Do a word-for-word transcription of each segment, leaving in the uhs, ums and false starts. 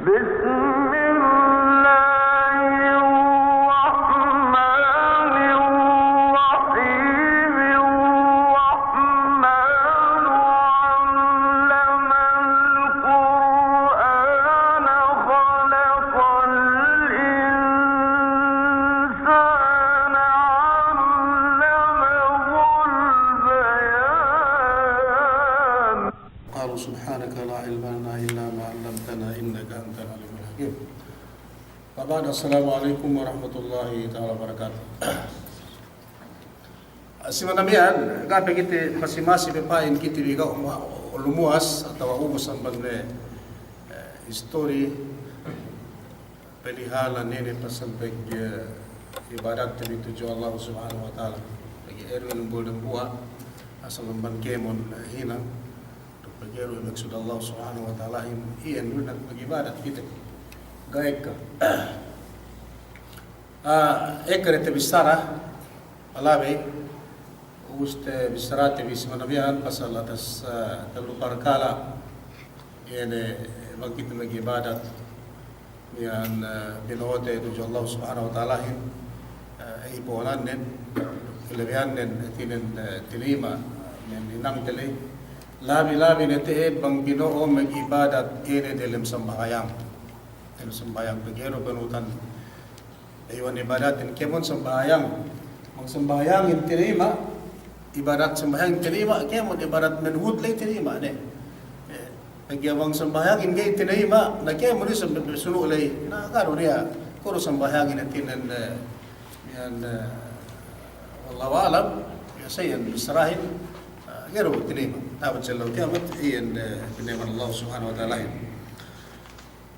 بسم الله الرحمن الرحيم. الرحمن علم القرآن خلق الإنسان علمه البيان. قالوا سبحانك لا علم لنا إلا ما علمتنا إنك أنت العليم الحكيم. وبعد، السلام عليكم ورحمة الله تعالى وبركاته. Si manabihan, ga' pe kite masi-masi pe pa'in kite bi ga' lumuwas atawa ubus amban me', eh, istori palihalan inin pasal pegge' ibadat te bi tudju Allah Subhanahu wa Ta'ala. Pegge' iyan du in bul dambuwa', asal amban kēmon hinang, duk pegge' iyan du in maksud Allah Subhanahu wa Ta'alahin, iyan du in pag'ibadat kite. Ga' ekka. Ah, ekka ne te bissara, palabey, ubus te bissarate bi si manabihan pasal atas, ah, tellu parkala', iye ne bang kite mag'ibadat, iyan, eh, bino'o te tudju Allah Subhanahu wa Ta'alahin, eh, ipo'onannen, kalabihannen, hātinen, eh, tinayima', iyan hinang te ley, labi-labi ne te'ed bang bino'o mag'ibadat ine delem sambahayang. Delem sambahayang pegge' du panuhutan iwan ibadatin kēmon sambahayang. Bang sambahayangin tinayima', ibadat sambahayangin tinayima', kēmon ibadat manuhut ley tinayima' ne. Eh, pegge' bang sambahayangin ga'i tinayima', na kēmon isab sunu' ley, na ga' du niya', kuwe' du sambahayangin hātinen, eh, iyan, eh, wallahu a'lam, iye sa iyan bissarahin, eh, ga'i du tinayima'. Ta'abut si ellew kiyamat, iyan, eh, tinayima' Allah Subhanahu wa Ta'alahin.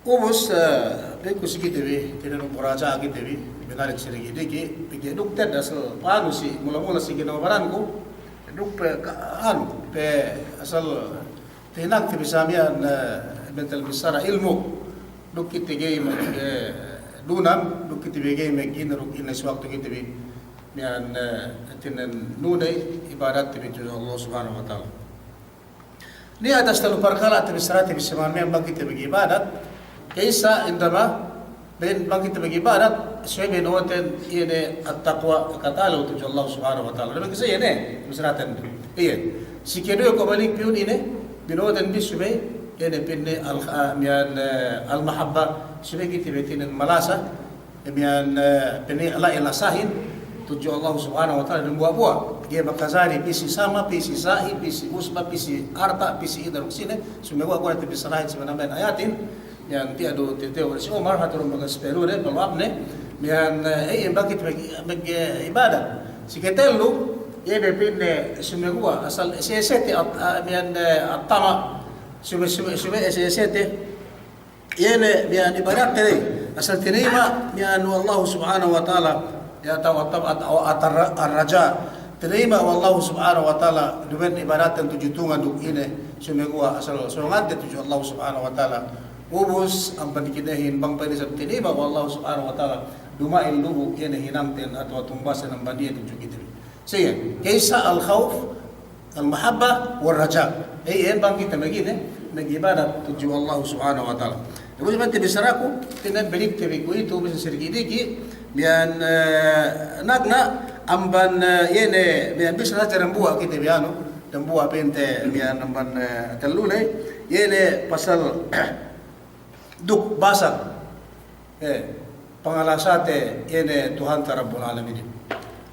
Ubus, eh, pegge' ku si kite bi, tinayima' muraja'a kite bi, binalik si diki'-diki', pegge' duk te'ed asal pa'anu si, mula-mula si ginawa baranku, duk pe, ka-, anu, pe asal tahinang te bi sa miya'an, eh, bentel bissara ilmu', duk kite ga'i mag-, eh, dunam, duk kite bi ga'i maghinang duk ine si waktu kite bi, miya'an, eh, hātinen nuney, ibadat te bi tudju Allah Subhanahu wa Ta'ala. Niya' atas tellu parkala' te bissarate bi si manabihan bang kite mag'ibadat, ka'issa indama, bang, bang kite mag'ibadat, subey bino'oten iye ne at-taqwa, katalew tudju Allah Subhanahu wa Ta'ala. Duk ka'issa iye ne, bissaraten. Iye. Si keduwe ko' balik piyun ine, bino'oten bi subey, iye ne pa'inne al-, ah, miya'an, eh, al-mahabba, subey kite bi hātinen malasa, miya'an, eh, pa'inne la'i lasahin tudju Allah Subhanahu wa Ta'ala dambuwa'-buwa'. Ga'i makajari pī si sama, pī si sa'i, pī si usba, pī si arta', pī si ine duk sine, sumeguwa' kuwe' ne te bissarahin si manabihan ayatin, miya'an tiya' du titew si Umar, hatu du magas pelu ne, palu'ap ne, miya'an, eh, iye bang kite mag-, mag-, eh, ibadat. Si ketellu, iye ne pa'inne sumeguwa' asal ese-ese te at-, ah, miya'an, eh, at-tama', sume-, sume-, sume ese-ese te, iye ne miya'an ibadat te ley, asal tinayima' miya'an we' Allahu Subhanahu wa Ta'ala, iye atawa at-, at-, at-, ar-, ar-raja'. Tinayima' we' Allahu Subhanahu wa Ta'ala, duma'in ibadatten tudju tungan duk ine, sumeguwa' asal sōngante tudju Allahu Subhanahu wa Ta'ala. Ubus, amban kinehin, bang pa'in isab tinayima' we' Allahu Subhanahu wa Ta'ala, duma'in lu'u iye ne hinangten atawa tumbasen amban iye tudju kite bi. Siye, ka'issa al-khawf, al-mahabba, war-raja'. Iye, iye bang kite magine, mag'ibadat tudju Allah Subhanahu wa Ta'ala. Ubus bang te bissaraku, hātinen balik te bi kuwe'itu, bisan si diki'-diki', miya'an, eh, nagna', amban, eh, iye ne, miya'an bisan hadja dambuwa' kite bi anu, dambuwa' pa'inte, miya'an amban, eh, tellu ley, iye ne pasal duk basag, eh, pangalasate iye ne Tuhante Rabbul Alaminin.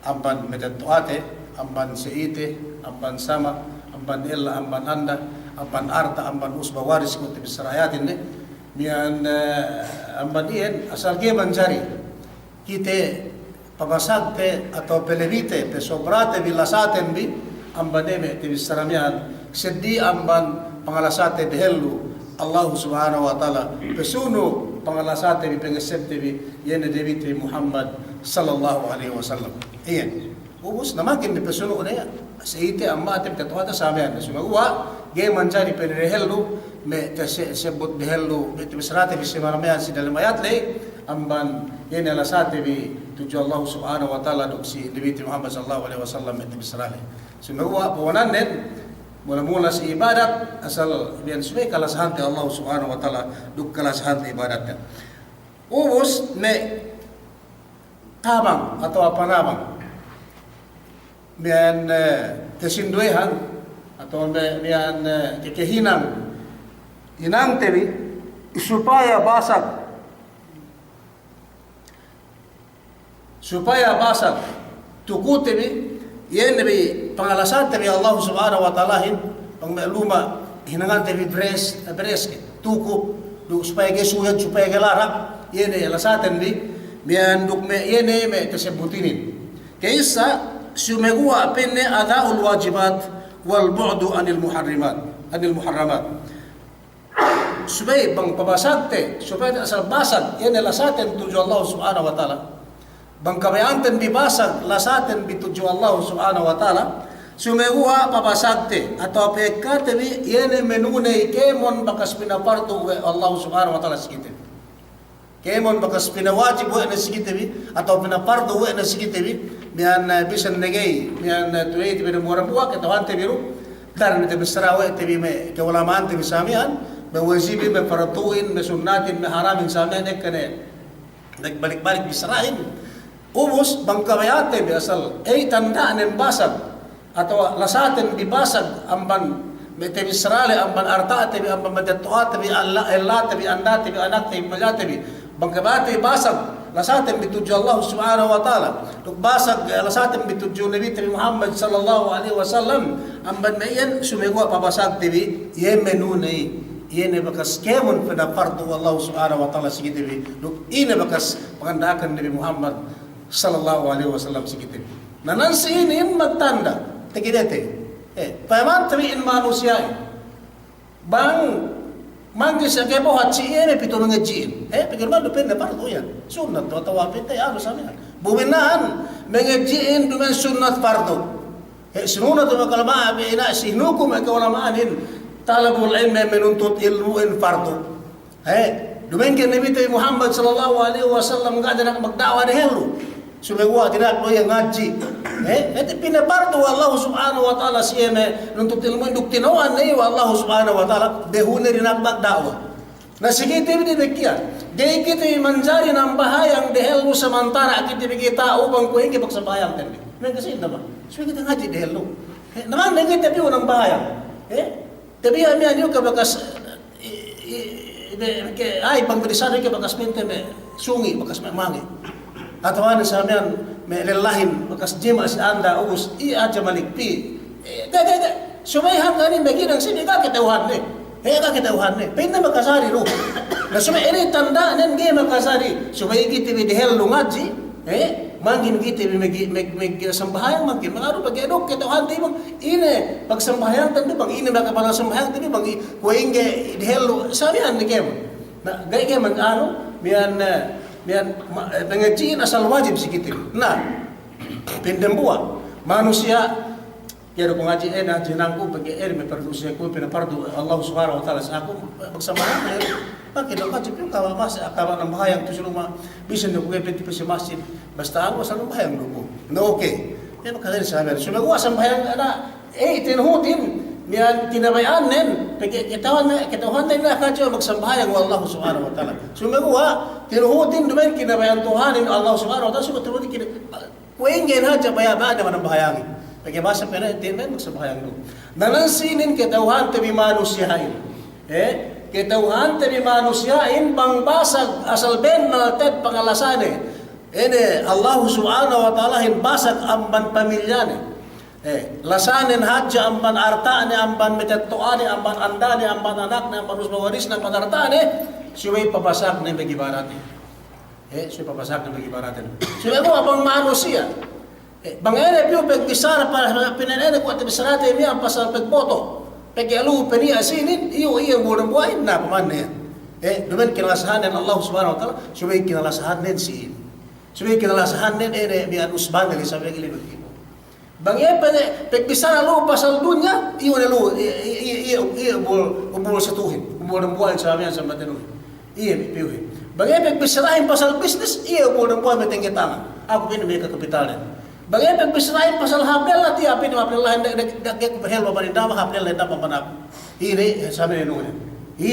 Amban matetto'ate, amban sa'ite, amban sama', amban ella, amban anda, amban arta', amban usba waris, kuwe' te bissara ayatin ne. Miya'an, eh, amban iyan, asal ga'i manjari kite pabasagte atawa palabite, pasobrate bi lasaten bi, amban iye me' te bissara miya'an, seddili amban pangalasate dehellu Allahu Subhanahu wa Ta'ala, pasunu' pangalasate bi, pangessebte bi, iye ne Nabite Muhammad sallallahu alaihi wasallam. Iyan. Ubus, na makin bi pasunu' ne, sa'ite, amma'te, matetto'ate, samiyan. Sumeguwa', ga'i manjari pe dehellu, me' te se-, sebut dehellu, me' te bissarate bi si manabihan si dalem ayat ley, amban iye ne lasate bi tudju Allah Subhanahu wa Ta'ala duk si Nabite Muhammad sallallahu alaihi wasallam me' te bissara ley. Sumeguwa' pa'onannen, Mula-mula si ibadat, asal miya'an subey kalasahante Allah Subhanahu wa Ta'ala, duk kalasahante ibadatte. Ubus me' tabang atawa panabang miya'an, eh, tasinduwehan atawa me', miya'an, eh, ke-, kehinang, hinangte bi supaya basag, supaya basag tukute bi, iye ne bi pangalasante bi Allah Subhanahu wa Ta'alahin, bang me' luma' hinangante bi beres, beres ke, tuku, duk supaya ga'i suyad, supaya ga'i larak, iye ne lasaten bi, miya'an duk me' iye ne me' tasebbutinin. Ka'issa, sumeguwa' pa'inne ada'ul wajibat wal bu'du anil muharrimat, anil muharramat. Subey bang pabasagte, supaya asal basag, iye ne lasaten tudju Allah Subhanahu wa Ta'ala. Bang kabaya'anten bi basag, lasaten bi tudju Allah Subhanahu wa Ta'ala, sumeguwa' pabasagte, atawa pa'ekkate bi, iye ne menuney kēmon bakas pinapardu we' Allah Subhanahu wa Ta'ala si kite bi. Kēmon bakas pinawajib we' ne si kite bi, atawa pinapardu we' ne si kite bi, miya'an, eh, bisan ne ga'i, miya'an, eh, tuwey te bi dembuwa'-dembuwa', kata'uhante bi du, dan me' tabissara we' te bi me' ka'ulama'ante bi sa miya'an, me' wajibin, me' pardu'in, me' sunnatin, me' haramin sa miya'an, ekka ne balik-balik bissarahin. Ubus, bang kabaya'ante bi asal, ey, tanda'nen basag, atawa lasaten bi basag amban me' tabissara le, amban arta'te bi, amban matetto'ate bi, ella-, ellate bi, andate bi, anakte bi, maljate bi. Bang kabaya'ante bi basag, lasaten bi tudju Allah Subhanahu wa Ta'ala. Duk basag, eh, lasaten bi tudju Nabite bi Muhammad sallallahu alaihi wasallam, amban me' iyan, sumeguwa' pabasagte bi, iye menuney, iye ne bakas kēmon pinapardu Allah Subhanahu wa Ta'ala si kite bi, duk ine bakas panganda'akan Nabi Muhammad sallallahu alaihi wasallam si kite bi. Na nan si inin magtanda', takitete. Eh, payamante bi in manusiya'in. Bang manggi si kabo'ohan si iye ne pitu mangadji'in. Eh, pikil man du pa'inne pardu iyan. Sunnat tu atawa pa'inte anu sa miya'an. Bu mina'an mangadji'in duma'in sunnat pardu. Eh, sunnat tu me' ka'ulama'an bi ina si nuku me' ka'ulama'anin. Talabul ilmi, menuntut ilmu'in pardu. He, duma'in ke Nabite Muhammad sallallahu alaihi wasallam ga' dina'ak magda'wa dehellu. Sumeguwa' dina'ak du iye ngadji'. He, hāti pinapardu we' Allah Subhanahu wa Ta'ala si iye me' nuntut ilmu'in duk tina'uhan ne iye we' Allah Subhanahu wa Ta'ala, behu ne dina'ak magda'wa. Na si kite bi damikkiyan. Ga'i kite bi manjari nambahayang dehellu samantara' kite bi ga'i ta'u bang kuwe' ingge pagsambahayangten bi. Mangga si inda ba. Subey kite ngadji' dehellu. He, na mangga kite bi nambahayang. He, tabiya' miya'an iyu ke bakas I, i, i, be, ke, ay, bang binisadu ke bakas pa'inte me' sungi', bakas me' mangi'. Atawa ne sa miya'an me' lellahin, bakas jima' si anda, ubus, iye hadja malikpi. Eh, de, de, de. Subey hangkan inin baginan sini ga' kata'uhanne. Eh, ga' kata'uhanne. Pa'inne makajari du. Na subey inin tanda'nen ga'i makajari. Subey kite bi dehellu ngadji'. Eh, mangkin kite bi magi-, mag-, mag-, sambahayang mangkin. Mangadu pegge' duk kata'uhante bang ine pagsambahayangten bi bang ine maka pagsambahayangten bi bang i-, kuwe' ingge dehellu sa miya'an ne kēmon. Na, ga'i kēmon anu, miya'an, eh, miya'an ma-, eh, pangadji'in asal wajib si kite bi. Na, pa'in dambuwa' manusiya' Kēmon ku ngadji', eh, ngadji' hinangku, pegge', eh, me' pardu si aku, pinapardu Allah Subhanahu wa Ta'ala si aku, magsambahayang, eh, pegge' du ngadji', pegge' kaba' masi, kaba' nambahayang tu si luma', bisan du ku ga'i pa'inte pī si masjid, basta aku asal nambahayang du ku. Na, oke. Eh, makajari sambahayang. Sumeguwa' sambahayang na, eh, tinuhutin, miya'an kinabaya'annen, pegge' kata'uhan, kata'uhannen na kadja magsambahayang we' Allah Subhanahu wa Ta'ala. Sumeguwa', tinuhutin duma'in kinabaya'an Tuhanin, Allah Subhanahu wa Ta'ala, sumeguwa' tinuhutin kina-, Kuwe' ingge hadja baya'-baya' ne manambahayangin. Pegge' basa pe ne, tiya' me' magsambahayang du. Na nan sinin kata'uhante bi manusiya'in. Eh, kata'uhante bi manusiya'in bang basag asal bennal te'ed pangalasane. Ine, Allah Subhanahu wa Ta'alahin basag amban pamilyane. Eh, lasanen hadja amban arta'ne, amban matetto'ane, amban andane, amban anakne, amban usba warisne, amban arta'ne, subey pabasagne bagi baratne. Eh, subey pabasagne bagi baratne. Subey bu bang manusiya'. Eh, bang ine piyu pagbissara pa-, pina'in ine kuwe' tabissarate miya'an pasal pagboto'. Pegge' lu'u pe niya' sinin, iyu, iye bu dambuwa'in, na, pama'anne. Eh, duma'in kinalasahannen Allah Subhanahu wa Ta'ala, subey kinalasahannen sinin. Subey kinalasahannen ine miya'an usbane li sabab ine magtibo'. Bang iye pe ne, pagbissara lu'u pasal dunya, iye ne lu'u, iye, iye, iye, iye, iye ubul, ubul satuhin, ubul dambuwa'in sa miya'an sa matenuhin. Iye, piyuhin. Bang iye pagbissarahin pasal bisnis, iye ubul dambuwa'in matengge tangan. Aku pa'in me' kakapitalnen. Bang iye pagbissarahin pasal hāp lella, tiya' pa'in hāp lella, da'a, da'a, da'a ku pahel babanin da'a, hāp lella da'a babanin aku. Ine, sabi ne nu'unen. I,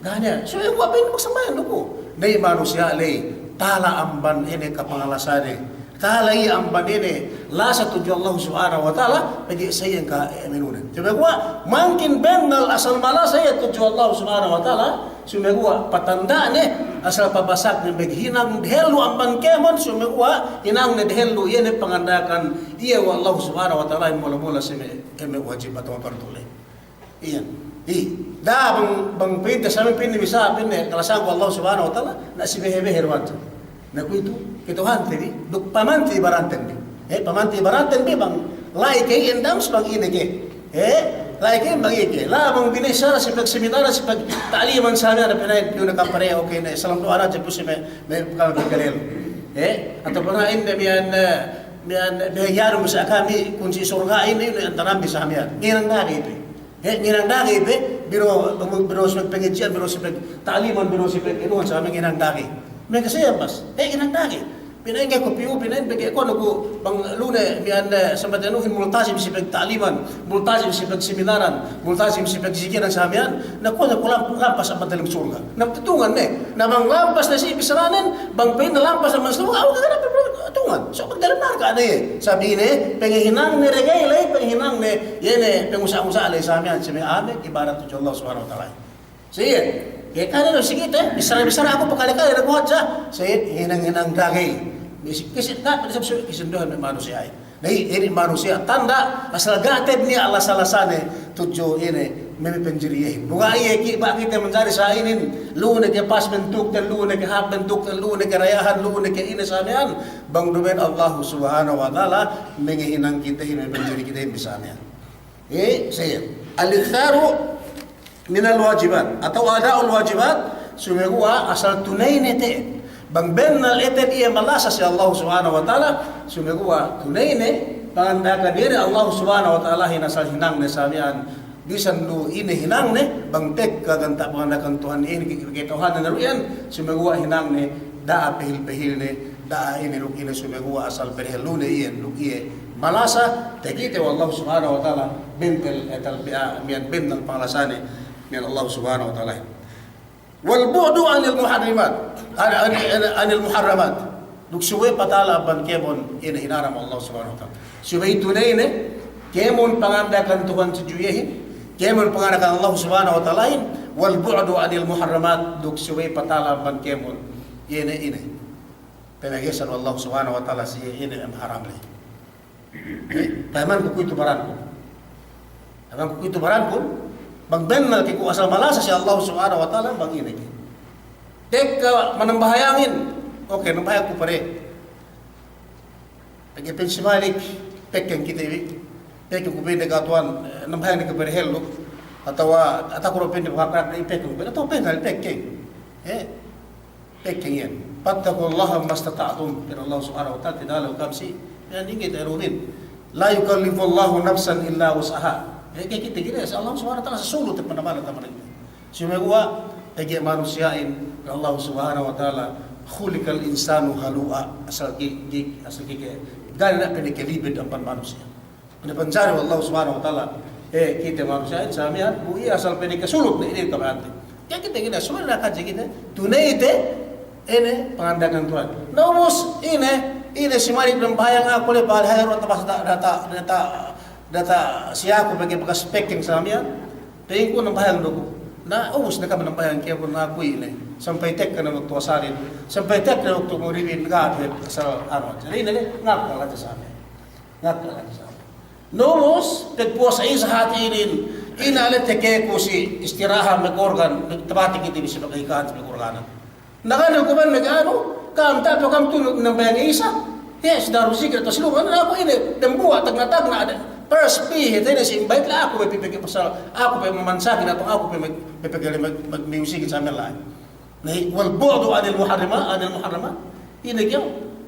ga' ne. So, iye kuwe' pa'in magsambahayang du ku. Da'a manusiya' ley, tala amban ine kapangalasanen. Tala iye amban ine lasa tudju Allah Subhanahu wa Ta'ala, pegge' sa iye ka, eh, menunen. Saguwa' kuwe', mangkin bennal asal malasa iye tudju Allah Subhanahu wa Ta'ala, saguwa' patanda'ne, asal pabasakne maghinang dehellu amban kēmon, saguwa' hinangne dehellu, iye ne panganda'akan iye we' Allah Subhanahu wa Ta'ala, mula-mula si me', me' wajib atawa pardu ley. Iyan. I, da'a bang, bang pa'inte sa me' pa'inne bisa, pa'inne, kalasahanku Allah Subhanahu wa Ta'ala, na si behe-behe du hadja. Na kuwe'itu, kata'uhante bi, duk pamante bi baranten bi. Eh, pamante bi baranten bi bang la'i ke iyan dams bang ine ke. Eh, la'i ke bang ine ke. La'a bang binissara si pagseminaran, si pagta'liman sa miya'an, pina'in, piyu ne kapare, oke, ne, salam du'a hadja pu si me', me' kal-, kalel. Eh, atawa pa'in inde miya'an, eh, miya'an, eh, behe iyanun bi sa kami, kunsi' surga'in, ine, antaran bi sa miya'an. Nginang dagi pe. He, nginang dagi pe, biro, biro si pagpangadji'an, biro si pagta'liman, biro si pag'inuhan sa me' nginang dagi. Me' kasihan bas, he, nginang dagi. Pina'in ke ku piyu, pina'in pegge' ku anu ku bang lu ne, miya'an, eh, sambat anuhin multazim si pagta'liman, multazim si pagseminaran, multazim si pagzikiran sa miya'an, na kuwe' ne ku lamp-, lampas amban dalem surga'. Na tungan ne, na bang lampas ne si bissaranen, bang pa'in lampas amban surga', aw, ga' ne tungan. So, amban dalem narka' ne iye. Sabab ine, panghinangne regay ley, panghinangne Iye ne pangusaha-usaha ley sa miya'an, si me' a'a me' ibadat tudju Allah Subhanahu wa Ta'ala. Sa iye, iye kane du si kite, bissara-bissara aku pakale-kale ne ku hadja. Sa iye, hinang-hinang dagi. Misi-, kisi-, ga' pe isab su-, kasinduwehan me' manusiya'in. Na iye, inin manusiya' tanda', asal ga' te'ed niya' lasa-lasane, tudju ine, me' panjari iyehin. Bu ga' iye ki-, ba' kite manjari sa inin, lu'u ne ke pas bantukten, lu'u ne ke hāp bantukten, lu'u ne ke dayahan, lu'u ne ke ine sa miya'an, bang duma'in Allah Subhanahu wa Ta'ala, mangahinang kitehin, me' panjari kitehin bi sa miya'an. Eh, sa iye. Al-iktharu minal wajibat, atawa ada'ul wajibat, sumeguwa' asal tuneyne te'ed. Bang bennal te'ed iye malasa si Allah Subhanahu wa Ta'ala, sumeguwa' tuneyne, panganda'akan iye ne Allah Subhanahu wa Ta'alahin asal hinangne sa miya'an, bisan du ine hinangne, bang tekka ganta' panganda'akan Tuhan iye, ke-, ke-, kata'uhanne du iyan, sumeguwa' hinangne, da'a pehil-pehilne, da'a ine duk ine sumeguwa' asal pedehellune iyan duk iye malasa, takite we' Allah Subhanahu wa Ta'ala, bentel, eh, tal-, eh, miya'an bennal pangalasane, miya'an Allah Subhanahu wa Ta'ala. Wal bu'du anil muharrimat, an-, an-, an-, anil muharramat. Duk subey patala amban kēmon ine hinaram Allah Subhanahu wa Ta'ala. Subey tuneyne, kēmon panganda'akan Tuhan tudju iyehin, kēmon panganda'akan Allah Subhanahu wa Ta'alahin, wal bu'du anil muharramat, duk subey patala amban kēmon ine, ine. Pinagesan Allah Subhanahu wa Ta'ala si iye ine me' haram ley. Eh, payamanku kuwe'itu barankun. Payamanku kuwe'itu barankun, bang bennal ke ku asal malasa si Allah Subhanahu wa Ta'ala, bang ine ke. Tekka manambahayangin, oke, nambahayangku pare. Pegge' pa'in si Malik, pekkeng kite bi. Pekkeng ku pa'in de katuwan, eh, nambahayang ne ke pedehellu. Atawa, atawa ku du pa'in de pakak-, pekkeng ku pa'in, atawa pa'in kali pekkeng. Eh, pekkeng iyan. Fattaqullaha mastata'tum. Pa'in Allah Subhanahu wa Ta'ala, tinalew kam si, iyan ingge te rudin. La yukallifullahu nafsan illa wus'aha. Eh, ke kite gine, si Allah Subhanahu wa Ta'ala, sasulut te panamalan taman. Sumeguwa', pegge' manusiya'in, Allah Subhanahu wa Ta'ala, khuliqal insanu halu'a, asal ki-, ki-, asal ki-, ke-, ga' ne pinakalibid amban manusiya'. Pinapanjari we' Allah Subhanahu wa Ta'ala, eh, kite manusiya'in sa miya'an, bu iye asal pinakasulut ne inin kabahante. Ke kite gine, sumeguwa' hadja kite, tuneyte, ine, panganda'akan Tuhan. Na ubus, ine, ine si Malik nambahayang aku le, pahal hayru, data, data, data, data, si aku pegge' bakas pekkeng sa miya'an, Pa'inku nambahayang du ku. Na, ubus ne kam nambahayang kēmon aku ine. Sampay tekka ne waktu asarin. Sampay tekka ne waktu magribin. Ga' du asal anu. Jadi ine le, ngakal hadja sa me'. Ngakal hadja sa me'. Na ubus, pagpuwas Isa hātinen. Ine le tekka ku si istirahat me' organ. Tabati kite bi si pagkahikan me' organ. Na kanu kuman maganu, kam ta'u kam tunu nambahayang Isa. He, si Darul Zikir atawa si lu'u, anu aku ine, dambuwa' tagna'-tagna' ada. First P, hātinen si imbait la aku pe pegge' pasal, aku pe mamansakin atawa aku pe mag-, pe pegge' mag-, mag-, musikin sa me' la'i. Na, wal bu'du anil muharrima-, anil muharramat. Ine kew?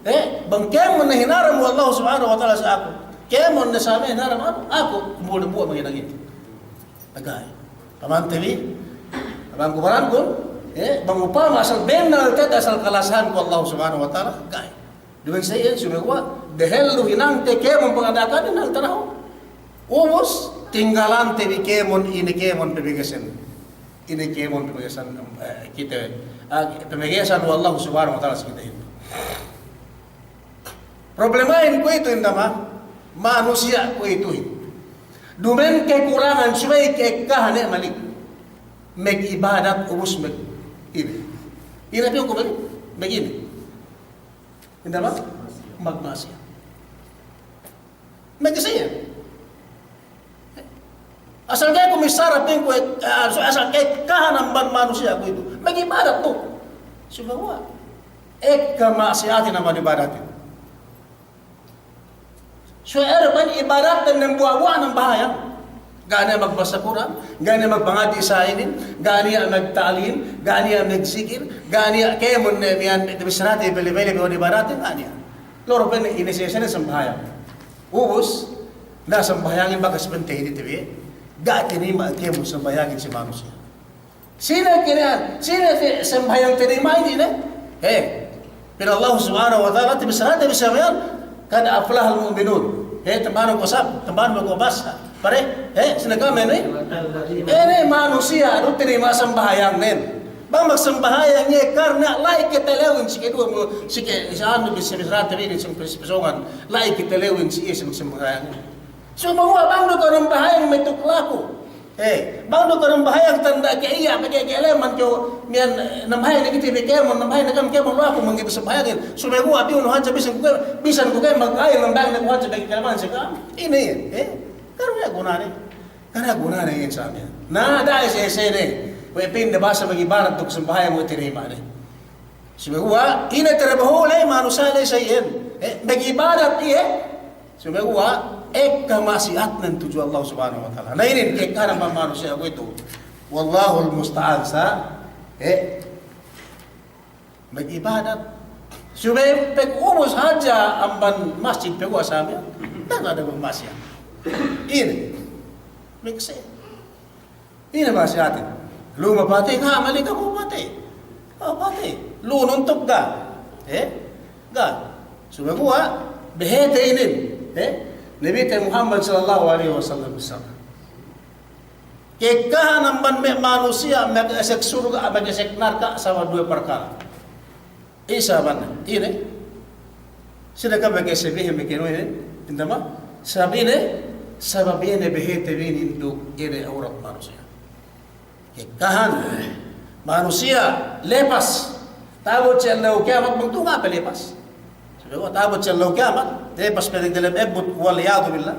Eh, bang kēmon ne hinaram we' Allah Subhanahu wa Ta'ala si aku. Kēmon ne sa me' hinaram aku, aku, dambuwa'-dambuwa' manginang itu. Ga'i. Pamante bi, bang ku barankun, eh, bang upama asal bennal te'ed asal kalasahanku Allah Subhanahu wa Ta'ala, ga'i. Duma'in sa iyan, sumeguwa' dehellu hinangte kēmon panganda'akan hinang tarahu. Ubus, tinggalante bi kēmon, ine kēmon pamegesan. Ine kēmon pamegesan, eh, kite, ah, pamegesan we' Allahu Subhanahu wa Ta'ala si kitehin. Problema'in kuwe'itu, indama, manusiya' kuwe'ituhin. Duma'in kekurangan subey ka'ekkahan ne malik. Mag'ibadat ubus mag-, ine. Ine piyun ku malik, mag-ine. Indama? Magma'asiyat. Magma'asiyat. Asal ga'i ku missara pa'inku, eh, asal ka'ekkahan amban manusiya' kuwe'itu. Mag'ibadat tu. Sumeguwa'. Ekka ma'asiyatin amban ibadatin. Suwe' du pa'in ibadatin dembuwa'-buwa' nambahayang. Ga' niya' magbasa Kur'an, ga' niya' magpangadji' sa inin, ga' niya' magta'lim, ga' niya' magsikil, ga' niya' kēmon ne miya'an, tabissarate bele-bele bi ibadatin, ga' niya'. Loro pa'in ine siye-siye ne sambahayang. Ubus, na sambahayangin bakas pa'inte inin tabiye. Ga' tinima' kēmon sambahayangin si manusiya'. Sine kiniyan, sine te-, sambahayang tinima' inin, eh? He. Pa'in Allah Subhanahu wa Ta'ala, tabissarate bi sambahayang, "Qad aflahal mu'minun." He, tabanun ku sab, tabanun ku basa. Pare, he, sine ka'am inin? Inin manusiya' du tinima' sambahayangnen. Bang magsambahayang iye karna' la'i katalewin si keduwe mu, si ke-, si anu, bissā-bissā te bi inin si pesōngan. La'i katalewin si iye si magsambahayang. Sumeguwa' bang du kew nambahayang matuk laku. Eh, bang du kew nambahayang tanda' ke iya, pegge' ka'eleman kew miya'an, eh, nambahayang ne kite bi kēmon, nambahayang ne ka'am kēmon laku mangga'i sambahayangin. Sumeguwa' bi'un hadja bisan ku ke, bisan ku ke magayil nambahayang ne ku hadja pegge' ka'eleman si ka'am. Ine, eh? Ga' niya' gunane. Ga' niya' gunane iyan sa miya'an. Na, da'a ese-ese ne. We' pa'inde basa mag'ibadat duk sambahayang we' tinima' ne. Sumeguwa', ine tarabahu ley manusiya' ley sa iyan. Eh, mag'ibadat iye. Sumeguwa' ekka ma'asiyatnen tudju Allah Subhanahu wa Ta'ala. Na inin ka'ekkahan amban manusiya' kuwe'itu. Wallahul musta'an sa, eh, mag'ibadat. Subey pag'ubus hadja amban masjid paguwa' sa miya'an. Da'a du ma'asiyat. Ine. Magse. Ine ma'asiyatin? Lu mapatey, ga' malik aku mapatey. Ga' mapatey. Lu nuntuk ga'. Eh? Ga'. Sumeguwa', behete inin. Eh? Nabite Muhammad sallallahu alaihi wasallam bissara. Ka'ekkahan amban me' manusiya' magesek surga', magesek narka' sabab duwe parkala'. Isab ine, ine. Sine ka'am pegge' sabihin me' kenu ine, indama? Sabab ine, sabab ine behete bi inin duk ine awrat manusiya'. Ka'ekkahan manusiya' lepas. Ta'abut si ellew kiyamat bang tu' ga' pe lepas. Sabab ta'abut si ellew kiyamat, lepas pe dalem ebbut, wal iyadu billah.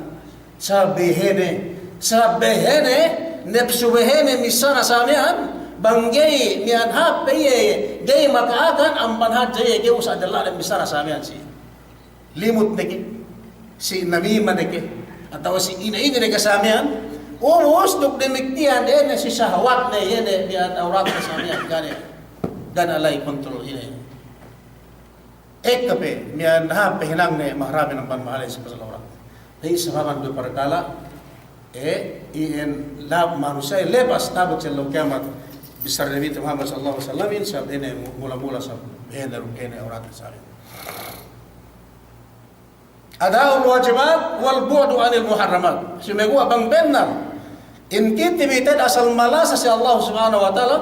Sabab behene, sabab behene, nepsu behene missara sa miya'an, bang ga'i miya'an hāp pe iye, ga'i maka'akan, amban hadja iye, ga'i usa' della'de missara sa miya'an si limut ne ke, si namima ne ke, atawa si ine-ine ne ke sa miya'an, ubus duk damikkiyan iye ne si sahawatne, iye ne miya'an awratne sa miya'an, ga' ne, ga' ne la'i kontrol ine. Ekka pe, miya'an hāp pe hinangne maharamin amban mahaley si pasal awrat. Da'i sababan du parkala', eh, iyan lab manusiya' lepas ta'abut si ellew kiyamat. Bissara Nabi Muhammad sallallahu alaihi wasallam, in sabab ine mula-mula sabab ine rukene awrat sabab. Ada'ul wajibat wal bu'du anil muharramat. Sumeguwa' bang bennal in kite bi te'ed asal malasa si Allah Subhanahu wa Ta'ala,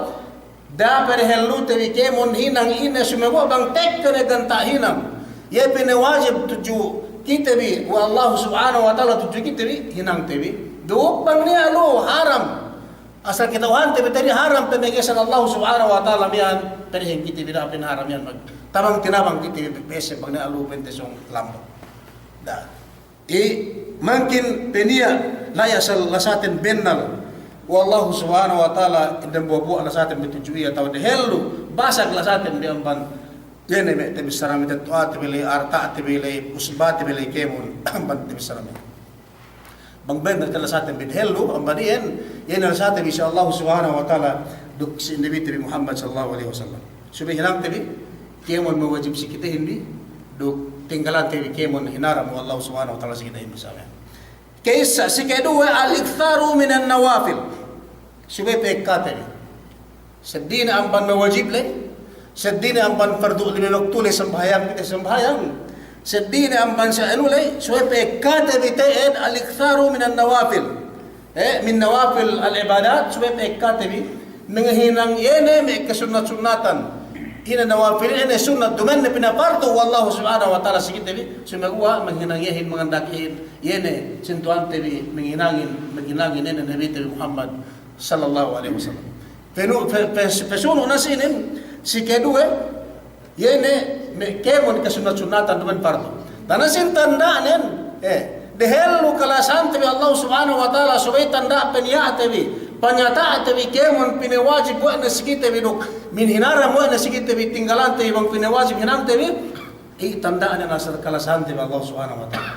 da'a pe dehellute bi kēmon hinang ine, sumeguwa' bang tekka ne ganta' hinang. Iye pe ne wajib tudju kite bi we' Allah Subhanahu wa Ta'ala, tudju kite bi hinangte bi. Duk bang niya' lu'u haram. Asal kata'uhante bi te'ed haram pamegesan Allah Subhanahu wa Ta'ala miya'an, padehin kite bi da'a pe haram miya'an mag-, tabang-tinabang kite bi pese bang niya' lu'u pente sōng lambak. Da'a. I, mangkin pe niya' la'i asal lasaten bennal we' Allahu Subhanahu wa Ta'ala, dembuwa'-buwa' lasaten bi tudju iye atawa dehellu, basag lasaten bi amban, iye ne me' tabissara me' tetto'ate bi la'i, arta'ate bi la'i, usbate bi la'i kēmon, amban tabissara me'. Bang bennal te lasaten bi dehellu, amban iyan, iye ne lasaten bi si Allahu Subhanahu wa Ta'ala, duk si Nabite bi Muhammad sallallahu alaihi wasallam. Subey hinangte bi kēmon mawajib si kitehin bi, duk tinggalante bi kēmon hinaram we' Allahu Subhanahu wa Ta'ala si kitehin bi sa miya'an. Ka'issa, si keduwe, al-iktharu minan nawafil. Subey pa'ekkate bi. Seddili ne amban mawajib ley, seddili ne amban pardu' lime waktu ley sambahayang, kite sambahayang. Seddili ne amban si anu ley, subey pa'ekkate bi te'ed al-iktharu minan nawafil. Eh, min nawafil al-ibadat, subey pa'ekkate bi, mangahinang iye ne me' kasunnat-sunnatan. Ine nawafil, ine sunnat, duma'in ne pinapardu we' Allahu Subhanahu wa Ta'ala si kite bi, sumeguwa' mangahinang iyehin, manganda'akin iye ne, sintuwante bi, mangahinangin, mangahinangin iye ne Nabite bi Muhammad sallallahu alaihi wasallam. Penu-, pe-, pe-, pesunu' ne si inin, si keduwe, iye ne me' kēmon kasunnat-sunnatan duma'in pardu. Tana sin tanda'nen, eh, dehellu kalasahante bi Allah Subhanahu wa Ta'ala, subey tanda' paniya'te bi, panyata'te bi kēmon pinawajib we' ne si kite bi duk, min hinaram we' ne si kite bi tinggalante bi bang pinawajib hinamte bi, i tanda'nen asal kalasahante bi Allah Subhanahu wa Ta'ala.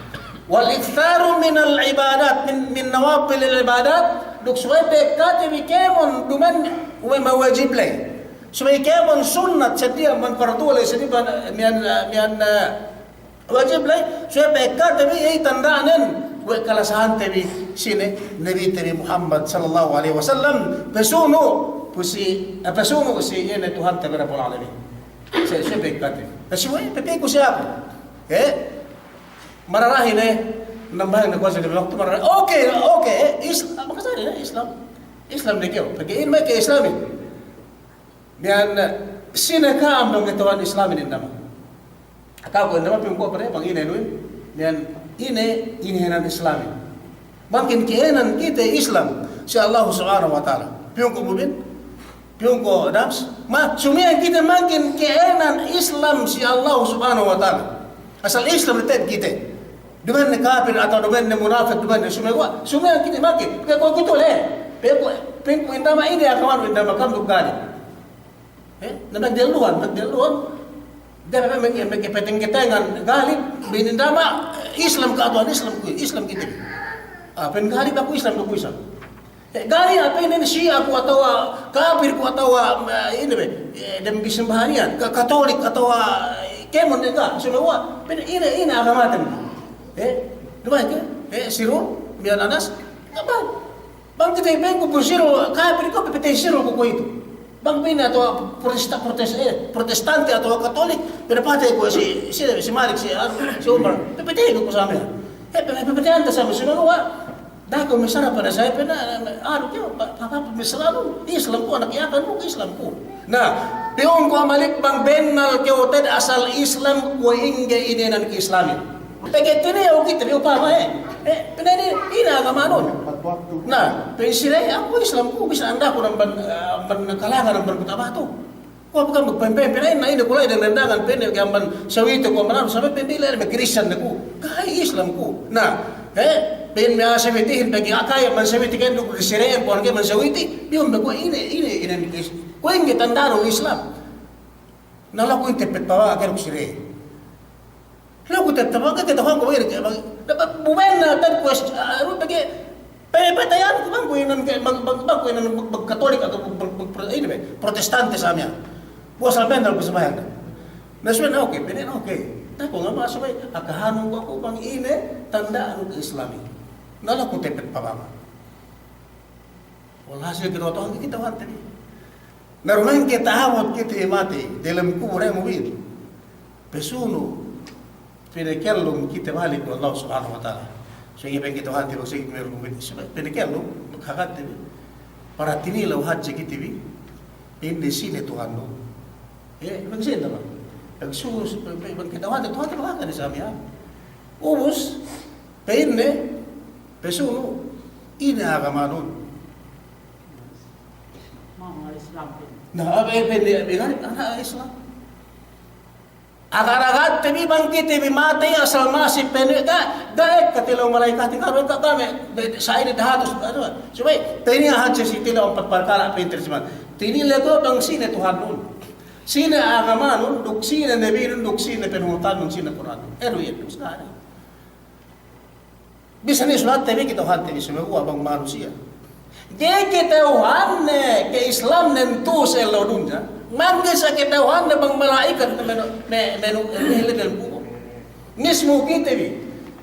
Wal iktharu minal ibadat, min, min nawafilil ibadat, duk subey pa'ekkate bi kēmon duma'in we' mawajib ley. Subey kēmon sunnat seddili amban pardu ley seddili amban, miya'an, miya'an, eh, wajib ley, subey pa'ekkate bi, iye tanda'nen we' kalasahante bi si ne, Nabite bi Muhammad sallallahu alaihi wasallam, pesunu' pu si, eh, pesunu' si iye ne Tuhante bi Rabbul Alamin. Subey, subey pa'ekkate. Subey, pe-, pa'inku si aku. Eh? Mararahi ne, nambahayang ne kuwe' sa waktu mararahi. Oke, oke, eh, Is-, apa kasari, eh, Islam. Islam ne kew. Pegge' inin me' ke Islamin. Miya'an, sine ka'am bang kata'uhan Islamin indama. Aku indama piyungku' pare, bang ine nuwin. Miya'an ine, ine hinan Islamin. Mangkin ke'enan kite Islam si Allah Subhanahu wa Ta'ala. Piyungku' Mubin, piyungku' Dams, ma, sumiyan kite mangkin ke'enan Islam si Allah Subhanahu wa Ta'ala. Asal Islam te'ed kite. Duma'in ne kapir atawa duma'in ne munafik, duma'in ne sumeguwa', sumiyan kite mangkin. Pe kuwe' kuwe'itu le. Pe kuwe', pa'inku indama ine agamanu indama kam duk gali. Eh, na magdelluhan, magdelluhan. Da'a pe me', me', me' peteng-ketengan, gali, pa'in indama, Islam ka'atuhan, Islam ku, Islam kite. Ah, pa'in gali aku Islam ku isab. Eh, gali apa inin Shia ku atawa kapir ku atawa, eh, ine be, eh, dem bi sambahayang, ka-, Katolik atawa, eh, kēmon ne ga', sumeguwa', pa'in ine, ine agamaten. Eh, duma'in ke, eh, Sirul, miya'an Anas, ga' bang. Bang kite pa'inku pun Sirul, kapir ku, pe patey Sirul ku kuwe'itu. Bang pa'in atawa Protesta-, Protes-, eh, Protestante atawa Katolik, pe patey ku si, si, si Malik, si, si Umar, pe patey ku sa miya'an. Eh, pe, pe patey anta sa miya'an, sumeguwa'. Da'a ku misara pada saya pena, anu, ke, pa, pa, pa, misara lu, Islam ku, anak Yakan ku, Islam ku. Na, piyungku' Malik bang bennal kew te'ed asal Islam kuwe' ingge inenan ke Islamin. Pegge' tinilew kite bi upama, eh. Eh, pa'in ine, ine agamanun. Na, pa'in sine, aku Islam ku, bisan andaku amban, eh, amban Kalangan, amban Kuta' Batu. Kuwe' pe kam magpempem, pa'in ine, ine ku la'i dangan-dangan, pa'in ine, amban Sawite ku amban anu, sampay pa'in ine, Kristiyan ne ku, ga'i Islam ku. Na, eh, pa'in me' a'a Sawitehin, pegge' akaya amban Sawite, ka'in duk sine, kuwe' ke amban Sawite, biyun be kuwe' ine, ine, ine, kuwe' ingge tandanun Islam. Na, laku inte pet pawa, ka'in duk sine. Laku te'ed tabang ke kata'uhanku bang ine, bang, dapat bumenna te'ed kuwe', ah, anu, pegge', pe-, patayanku bang kuwe' inan ke, bang, bang, bang kuwe' inan bang, bang Katolik atawa bang, bang, bang, ine be, Protestante sa miya'an. Kuwe' asal bennal ku sambahayang. Na, subey ne oke, pa'in ne oke. Da'a ku ngama subey, akahanun ku aku bang ine tanda'nu ke Islamin. Na, laku te'ed pet pabama. Walhasil, kata'uhan, kata'uhante bi. Na, duma'in ke ta'abut kite matey delem kubul, eh, Mubin. Pesunu', pinakellum kite balik we' Allah Subhanahu wa Ta'ala. Sa'ingge pa'in kata'uhante bi, sa'ingge pa'in Mubin, pinakellum, maghagadte bi. Para tinilew hadja kite bi, pa'inne sine Tuhannun. Eh, bang sine, bang. Bang su-, bang, bang kata'uhante, Tuhante bang ka'an sa miya'an. Ubus, pa'inne, pesunu', ine agamanun. Mama Islam pe. Na, abe, abe, abe, abe, anak Islam. Agar-agar te bi bang kite bi matey asal masi pene' ga', ga' ekka tilew malaikatin, ga' ekka kami, be, sa ini dahatus, anu, subey, tiniya hadja si tilew ampat parkala' pintel siman. Tinilew bang sine Tuhannun. Sine agamanun, duk sine nebinun, duk sine penuhutannun, sine Kur'annun. Eru iye, duk sine. Bisan ne sulat te bi, kata'uhante bi, sumeguwa' bang manusiya'. Ga'i kata'uhanne ke Islamnen tu'u si ellew dunya. Mangkin sa kata'uhanne bang mala'ikat me-, me-, menu-, mehelle dem kubul. Mismu kite bi.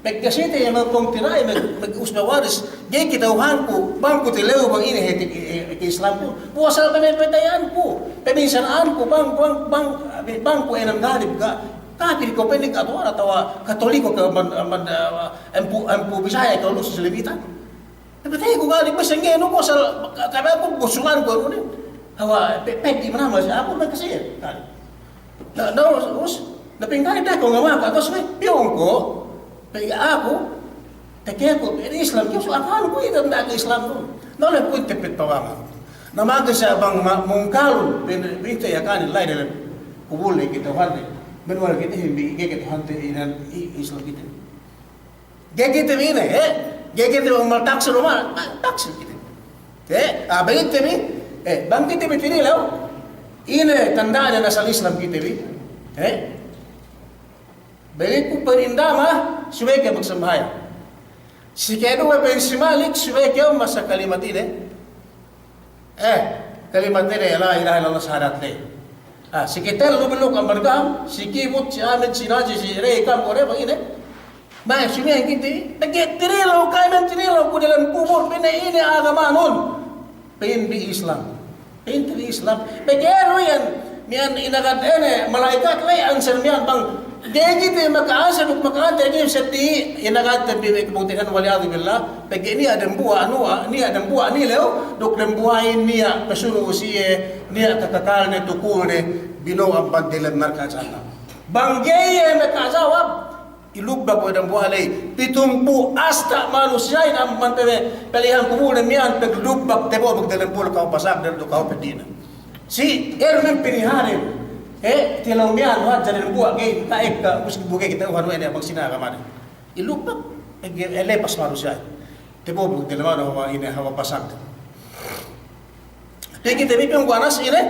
Pegge' site iye magpungtina'i, mag-, mag-, usba waris. Ga'i kata'uhanku, bang ku tilew bang ine hāti ke, ke Islamku. Puwasa pe me' patayanku. Pabinsananku, bang, bang, bang, bang ku enan galib ga'. Kapil kew pa'inne, Katolik atawa Katoliko kew amban, amban, eh, empu', empu' Bisaya kew lu si Selebita. Tapi tahe' ku gali' basa ngenu ku asal ka-, kami aku busulan ku anu ne. Hawa pe-, pedi mana masi aku na kasiye. Na, na, us-, us-, na pingkali da ko ngama ka, terus ne, piyong ko, pe aku, Tekeku, ini Islam, kiyo su akan ku ita nda ke Islam tu. Na le ku ite pit pawama. Na maka sa bang ma-, mungkalun, pin-, pinte ya kan, lai dalem kubul le kite hande. Men wal kite himbi, ge kite hande inan i-, Islam kite. Ge kite bi ine, eh? Ge kite bi umal taksil umal, ah, taksil kite. Eh, ah, bang kite bi, eh, bang kite bi tinilew, ine tanda'ne asal Islam kite bi, eh? Beli ku perintah mah, subey ke magsambahayang. Si keduwe pa'in si Malik, subey ke masa kalimat ine. Eh, kalimat ine, la ilaha illallah sahadat le. Ah, si kitellu bellu kan bergam, si kibut, si Amin, si Naji, si Rey, kam, kore, bang ine. Ma'e, subey kite, pegge' tinilew, ka'am tinilew, ku dalem kubul, pa'inne ine agamanun. Pa'in bi Islam. Pa'inte bi Islam. Pegge' lu iyan, miyan inagad ine, malaikat le answer miyan bang. Ga'i kite maka'answer duk maka'ante ga'i seddi, inagad te bi me' kabutihan wal iyadhu billah. Pegge' niya' dembuwa' anuwa, niya' dembuwa' nilew, duk dembuwa'in niya' pasunu' siye, niya' kakakalne tukulne, bino'o amban delem narka' jahannam. Bang ga'i iye makajawab, ilubbak we' dambuwa' ley, pitumpū' asta' manusiya'in amban pe-, pelihan kubulne miyan, peglubbak tebo'o magdelem kubul ka'u pasagden duk ka'u peddi'ne. Si, iye du men pinihanen, eh, tilew miyan, hadja dambuwa' ga'i, ka'ekka, mus bu ga'i kata'uhan we' ne bang sine agamane. Ilubbak, eh, lepas manusiya'in. Tebo'o magdelem anu hawa ine, hawa pasagden. Pegge' kite bi piyong ku anas ine,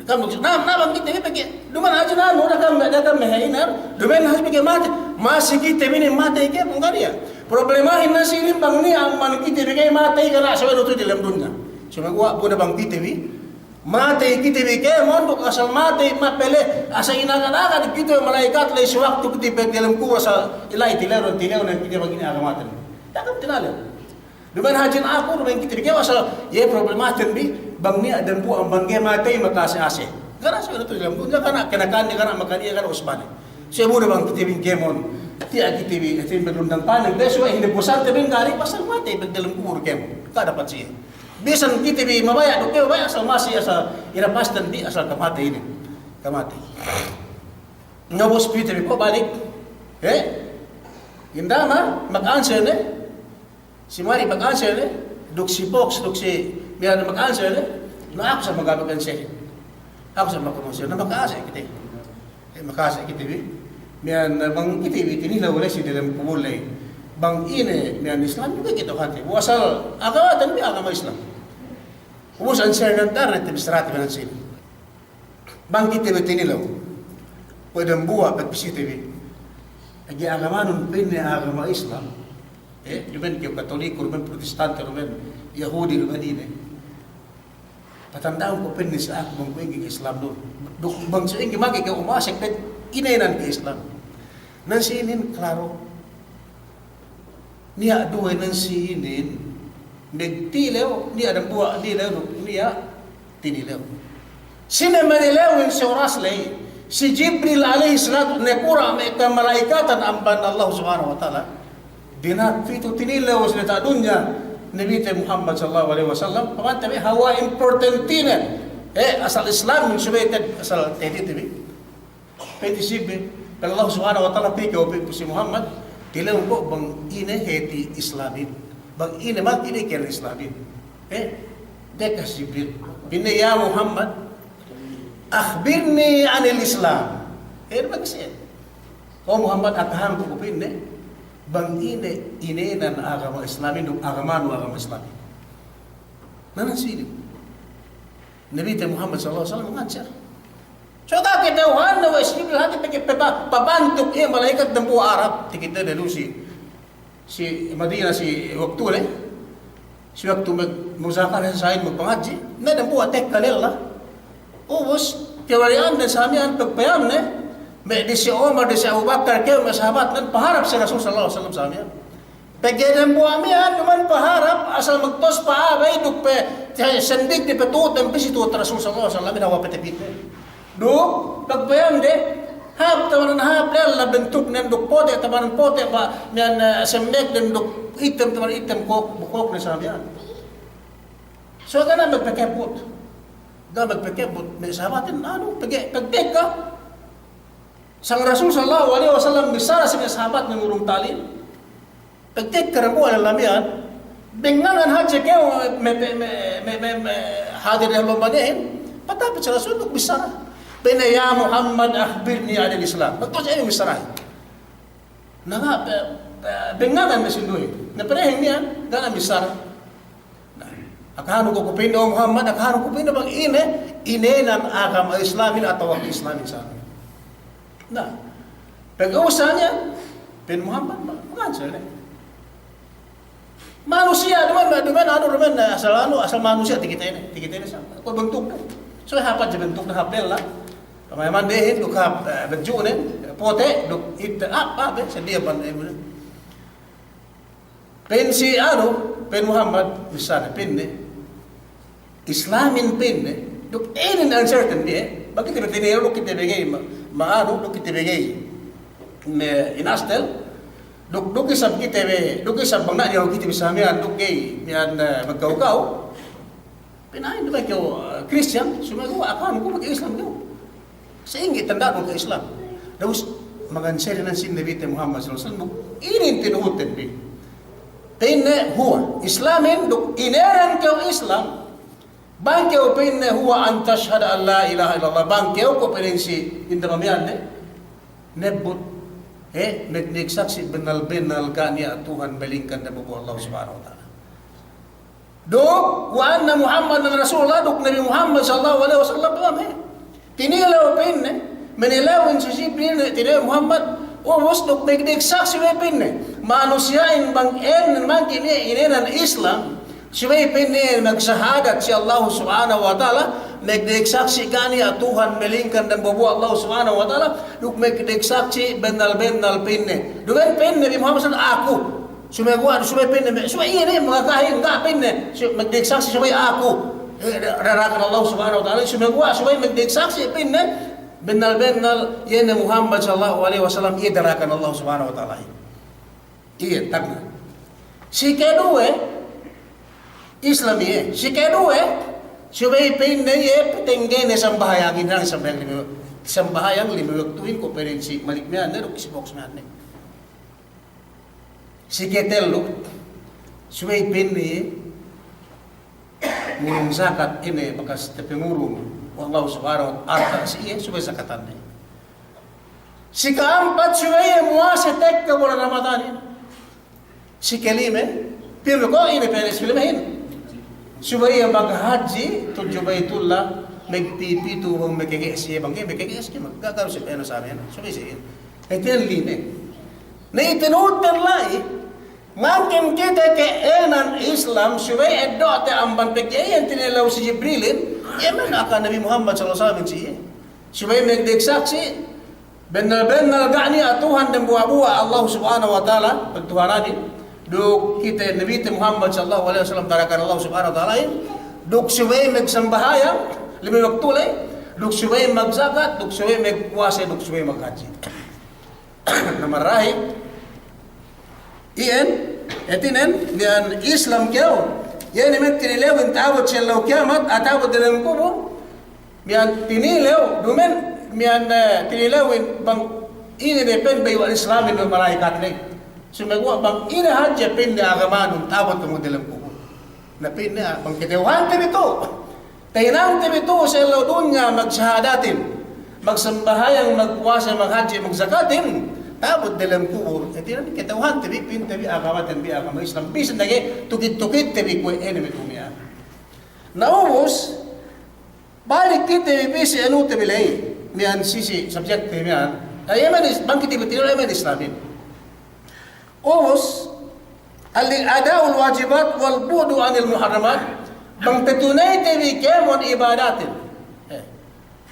kam duk, na, na bang kite bi pegge', duma'in hadja anu, da'a kam, da'a kam me' he ine, duma'in hadja pegge' matey, masi kite bi inin matey ke, bang kaniya. Problemahin na sinin bang niya' amban kite bi ke matey, kana' sawe' du tu delem dunya. Sumaguwa' bu ne bang kite bi, matey kite bi kēmon duk asal matey mapele, asal inagad-agad kite malaikat ley si waktu kite bi delem kubul asal ila'i tilewnen, tilewnen kite bang ine agamaten. Da'a kam tinalew. Duma'in hadja aku, duma'in kite bi kēmon asal, iye problematen bi, bang niya' dambuwa' amban ga'i matey maka'ase'-ase'. Ga' ne sawe' du tu delem dunya, ga' ne kanakan, ga' ne makan, ga' ne usbane. Sawe' bu ne bang kite bi kēmon, tiya' kite bi, tiya' bi lundang panen, be sawe' hine busante bi ga'i pasal matey bi delem kubul kēmon. Ga' dapat siye. Bisan kite bi mabaya' duk ga'i mabaya' asal masi asal ine pasagden bi asal kamatey inin. Kamatey. Ngabus kite bi ko' balik. Eh? Indama, maka'answer ne. Si Malik maka'answer ne. Duk si Fox, duk si Milan maka'answer ne. Na aku sa' maka'answer. Aku sa' maka'answer. Na maka'answer kite. Eh, maka'ase' kite bi. Miyan, eh, bang kite bi tinilew ley si delem kubul ley. Bang ine, miyan Islam, bi kite hati. Bu asal agamaten bi agama Islam. Ubus answer ne daran te bi sarati miyan sini. Bang kite bi tinilew. Kuwe' dambuwa' pagpisi te bi. Agi agamanun pa'inne agama Islam. Eh, duma'in kew Katoliko, duma'in Protestante, duma'in Yahudi, duma'in ine. Patanda'un ku pa'inne si aku bang kuwe' ingge ke Islamnun. Duk bang si ingge mangke ke umasek pet inēnan ke Islam. Nan si inin klaro. Niya' duwe nan si inin. Magtilew, niya' dambuwa' nilew duk niya' tinilew. Sine manilewin si oras ley, si Jibril alayhis salatu, nakura' me' kamalaikatan amban Allah Subhanahu wa Ta'ala. Dina'ak pitu tinilew si diyata' dunya, Nabite Muhammad sallallahu alayhi wasallam, pamante bi hawal importantinen, eh, asal Islam, subey te, asal tahiti te bi. Pa'inte si Jibril, pa'in Allah Subhanahu wa Ta'ala, pī kew pī si Muhammad, tilewun ko' bang ine hāti Islamin. Bang ine matey ine ke Islamin. Eh, deka si Jibril. Pa'inne, "Ya Muhammad, akhbirni anil Islam." Eh, bang siye. O Muhammad, akahanku ku pa'inne, bang ine, inēnan agama Islamin, duk agamanu agama Islamin. Na, na sine. Nabite Muhammad sallallahu alayhi wasallam nganser. So ga' kata'uhanne we' si Jibril hāti pegge' pe ba-, pabantuk iye malaikat dambuwa' Arab, takite de du si, si Madina si waktu le, si waktu mag-, muzakara sa'in magpangadji', me' dambuwa' tekka lella. Ubus, kewali'an de sa miya'an pagpayamne, me' disi Umar, disi Abu Bakar, kew me' sahabatnen paharap si Rasul sallallahu alayhi wasallam sa miya'an. Pegge' dambuwa' miya'an duma'in paharap asal magtawaf pa'abey duk pe, te-, sendik de pe tu'ut dem pī si tu'ut Rasul sallallahu alayhi wasallam, hawal pe tapite. Duk, pagpayam de, Hāp taman hāp lella bentuknen duk pote' taman pote' ba, miya'an, eh, semmeknen duk item taman item kok, kok ne sa miya'an. So ga' ne magpakebbut. Ga' magpakebbut, me' sahabatin, anu, pegge', pegge' ka. Sang Rasul sallallahu alaihi wasallam bissara si me' sahabatnen urung talil. Pegge' ka dambuwa' lella miya'an, bengangan hadja kew me', me', hadir diyalem lomba ne, patapit si Rasul duk bissara. Pa'inne, "Ya Muhammad, akhbirni anil Islam." Pagtawus iye bissara. Na, ga', pe-, pe-, bengangan me' sinduwe. Na, pereheng miya'an, ga' ne bissara. Na, akahanu ku, ku pa'inne, "O Muhammad, akahanu ku pa'inne bang ine, inēnan agama Islamin atawa Islamin sa." Na, pegge' usa ne, pa'in Muhammad, ma-, magansa ne. Manusiya', duma'in, duma'in, anu, duma'in, asal anu, asal manusiya' takite ne, takite ne sa. Kuwe' bentukne. So, hāp hadja bentukne, hāp lella. Pamayaman dehin, duk hāp, eh, badju'nen, pote', duk itte, hāp, hāp, eh, sadiya pan, eh, Pa'in si anu, pa'in Muhammad, bissara, pa'inne, Islamin pa'inne, duk inin uncertain bi, eh. Bang kite bi tinilew, duk kite bi ga'i ma-, ma'anu, duk kite bi ga'i me' inastel, duk, duk isab kite bi, duk isab bang niya' kite bi sa miya'an, duk ga'i miya'an, eh, magkaw-kaw. Pina'in du me' kew, eh, Kristiyan, sumeguwa' akahanu ku pegge' Islam kew. Sa'ingge tanda'nun ke Islam. Ubus, magansa ne si Nabite Muhammad sallallahu alaihi wasallam, inin tinuhut bi. Pa'inne, huwa, Islamin duk inēnan kew Islam, bang kew pa'inne, huwa an tashhada an la ilaha illallah, bang kew kuwe' pa'inne si inda mamiyan ne, nebbut, he, magdiyek saksi' bennal-bennal ga' niya' Tuhan malingkan dambuwa' Allah Subhanahu wa Ta'ala. Duk, wa anna Muhammadan Rasulullah, duk Nabi Muhammad sallallahu alaihi wasallam, paham, he? Tinilew pa'inne, minilewin si Jibril, tinilew Muhammad, ubus duk magdiyek saksi' we' pa'inne. Manusiya'in bang en, bang kini inēnan Islam, subey pa'inne magsahadat si Allah Subhanahu wa Ta'ala, magdiyek saksi' ga' niya' Tuhan malingkan dambuwa' Allah Subhanahu wa Ta'ala, duk magdiyek saksi' bennal-bennal pa'inne. Duma'in pa'inne Nabi Muhammad sallallahu alaihi wasallam, aku. Sumeguwa', subey pa'inne, subey iye ne, mangakahin, ga' pa'inne, su-, magdiyek saksi', subey aku, eh, da-, darakan Allah Subhanahu wa Ta'ala, sumeguwa', subey magdiyek saksi', pa'inne, bennal-bennal, iye ne Muhammad sallallahu alaihi wasallam, iye darakan Allah Subhanahu wa Ta'ala. Iye, tagna'. Si keduwe, Islam iye. Si keduwe, subey pa'inne iye, patenggene sambahayangin, sambahayang lime, sambahayang lime waktuhin, kuwe' pa'inne si malik miya'an ne, duk si boks miya'an ne. Si ketellu, subey pa'inne iye ngurung zakat ine bakas tapangurung we' Allah Subhanahu wa Ta'ala si iye, subey zakatan ne. Si ka'ampat, subey iye muwase tekka bulan Ramadanin. Si kelime, pilu ko' ine pa'inne si kelimehin. Subey iye maghadji tudju Baitullah, magpipitu bang makege' siye, bang ga'i makege' siye, magkakaru si pa'inne sa miya'an, subey siye. Hātinen lime. Na, itinuten la'i, mangkin kite ke enan Islam, subey eddo'te amban pegge' iyan tinilew si Jibrilin, iye me' aka Nabi Muhammad sallallahu alaihi wasallam si iye. Subey magdiyek saksi', bennal-bennal ga' niya' Tuhan dambuwa'-buwa' Allah Subhanahu wa Ta'ala, pagtuhananin, duk kite Nabite Muhammad sallallahu alaihi wasallam darakan Allah Subhanahu wa Ta'alahin, duk subey magsambahayang lime waktu ley, duk subey magzakat, duk subey magpuwase, duk subey maghadji. Na marahi, iyan, hātinen, miya'an Islam kew, iye ne me' tinilewin ta'abut si ellew kiyamat, ta'abut diyalem kubul, miya'an tinilew, duma'in, miya'an, eh, tinilewin bang ine ne pa'in bayu'an Islamin we' malaikat ley. Sumeguwa' bang ine hadja pa'inne agamanun ta'abut kēmon diyalem kubul. Na pa'inne, ah, bang kata'uhante bi tu'. Tahinangte bi tu' si ellew dunya magsahadatin, magsambahayang, magpuwase, maghadji, magzakatin, ta'abut diyalem kubul. Hātinen kata'uhante bi, pa'inte bi, agamaten bi, agama Islam. Bisan lagi' tukit-tukitte bi kuwe' ine me' dunya. Na ubus, balik kite bi pī si anute bi ley, miya'an sisi subjekte miya'an. Ay, iman is-, bang kite bi tinilew iman Islamin. Ubus, al-, ada'ul wajibat wal bu'du anil muharramat, bang tatunayte bi kēmon ibadatin. Eh,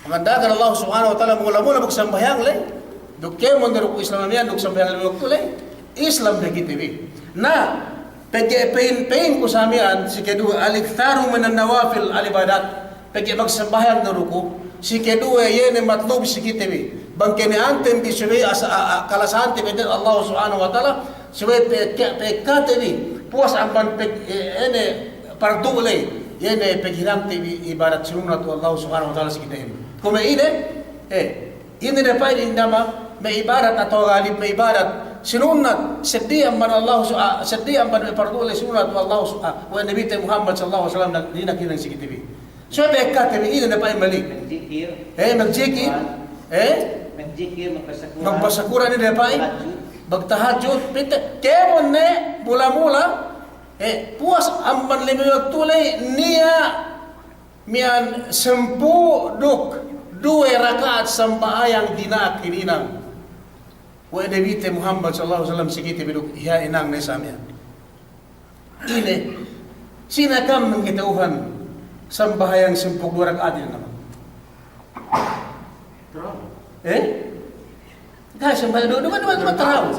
panganda'akan Allah Subhanahu wa Ta'ala mula-mula magsambahayang ley, duk kēmon daru ku Islam miya'an duk sambahayang ley waktu ley, Islam ne kite bi. Na, pegge' pa'in, pa'inku sa miya'an, si keduwe, al-iktharu minan nawafil al-ibadat. Pegge' magsambahayang daru ku, si keduwe, iye ne matlub si kite bi. Bang kene anten bi subey asa-, a-, a-, kalasante bi Allah Subhanahu wa Ta'ala, subey pe-, ke-, pekate bi, puwas amban pe-, e-, ine pardu ley, ine peghinangte bi ibadat sinunnat Allah Subhanahu wa Ta'ala si kite inin. Kume ine, e, ine ne pa'in indama, me' ibadat atawa galib me' ibadat sinunnat, seddi amban Allah Su-, a, seddi amban me' pardu ley sinunnat Allah Su-, a, we' Nabite Muhammad sallallahu alaihi wasallam, dina'ak hinang si kite bi. Subey pekate bi ine ne pa'in mali. Magjikir. Eh, magjikir. Quran. Eh? Magjikir, magbasa Quran. Magbasa Quran ine ne pa'in. Tahajjud. Magtahajjud. Pite, kēmon ne, mula-mula. Eh, puwas amban lime waktu ley, niya' miya'an sampū' duk duwe raka'at sambahayang dina'ak hininang we' Nabite Muhammad sallallahu alaihi wasallam si kite bi duk iye hinang ne sa miya'an. Ine, sine ka'am mangkata'uhan sambahayang sampū' duwe raka'at inin naman? Eh? Ga' sambahayang, du-, du-, du-, du-, taraw.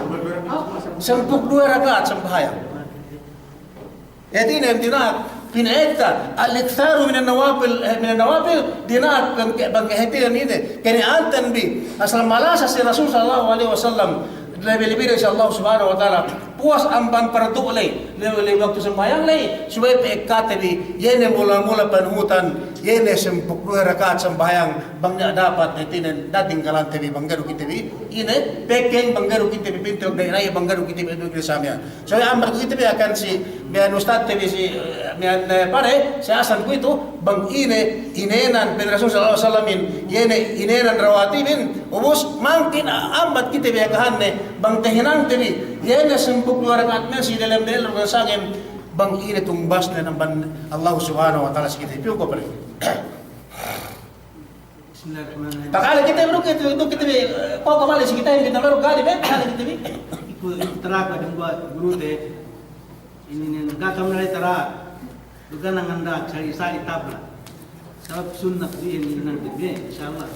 Sampū' duwe raka'at sambahayang. Hātinen dina'ak, pina'ekta, al-iktharu minan nawafil, eh, minan nawafil, dina'ak bang ke-, bang ke hātinen ine, kene anten bi, asal malasa si Rasul sallallahu alaihi wasallam, lebi-lebi duk si Allah Subhanahu wa Ta'ala, puwas amban pardu ley, ley, ley waktu sambahayang ley, subey pekate bi, iye ne mula-mula panuhutan, iye ne sampū' duwe raka'at sambahayang, bang niya' dapat hātinen, da'a tinggalante bi, bang ga'i du kite bi, ine, pekeng, bang ga'i du kite bi pintu, da'i-da'i, bang ga'i du kite bi, du kite samiyan. Subey ambat ku kite bi akan si, miya'an ustadte bi si, eh, miya'an, eh, pare, si Hasan kuwe'itu, bang ine, inēnan, pa'in Rasul sallallahu alaihi wasallamin, iye ne, inēnan rawatibin, ubus mangkin a-, ambat kite bi akahanne, bang tahinangte bi, iye ne sampū' duwe raka'at me' si delem-delem sangem, bang ine tumbasnen amban Allah Subhanahu wa Ta'ala si kite. Piyu ko pare. Bismillahirrahmanirrahim. Pakale kite bi duk kite bi, duk kite bi, eh, ko, ko balik si kite bi, kite bi duk gali be, pakale kite bi. Iku, iku tara ku dem buwa' gurute, inin, inin, ga' kam naley tara, duk ga' nanganda'ak, sali-sali tabla. Sabab sunnat bi inin nangkite bi, insya Allah.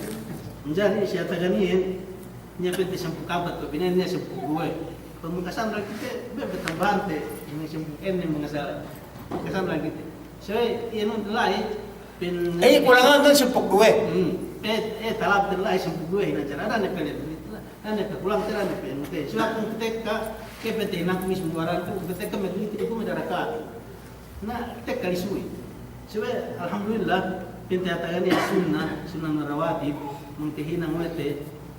Manjari si atagan iyan, niya' pa'inte sampū' kapat, pa'inte niya' sampū' duwe. Pamakasan lagi' kite, be, be tambahante, inin sampū' inin mangasal. Pamakasan lagi' kite. So, iyan la'i, Pin- Eh, kulangan tu sampū' duwe. Hmm. Eh, eh, talab te la'i sampū' duwe, ina jara, dane pele, dane pe kulang te, dane pe, te. Suwa kung tekka, ke pete nak mis muwaran tu, kung tekka me' duwe, te ku me' daraka. Na, tekka lisuwi. Suwa, alhamdulillah, pinte atagan iye sunna, sunna rawatib, mangte hinang we' te,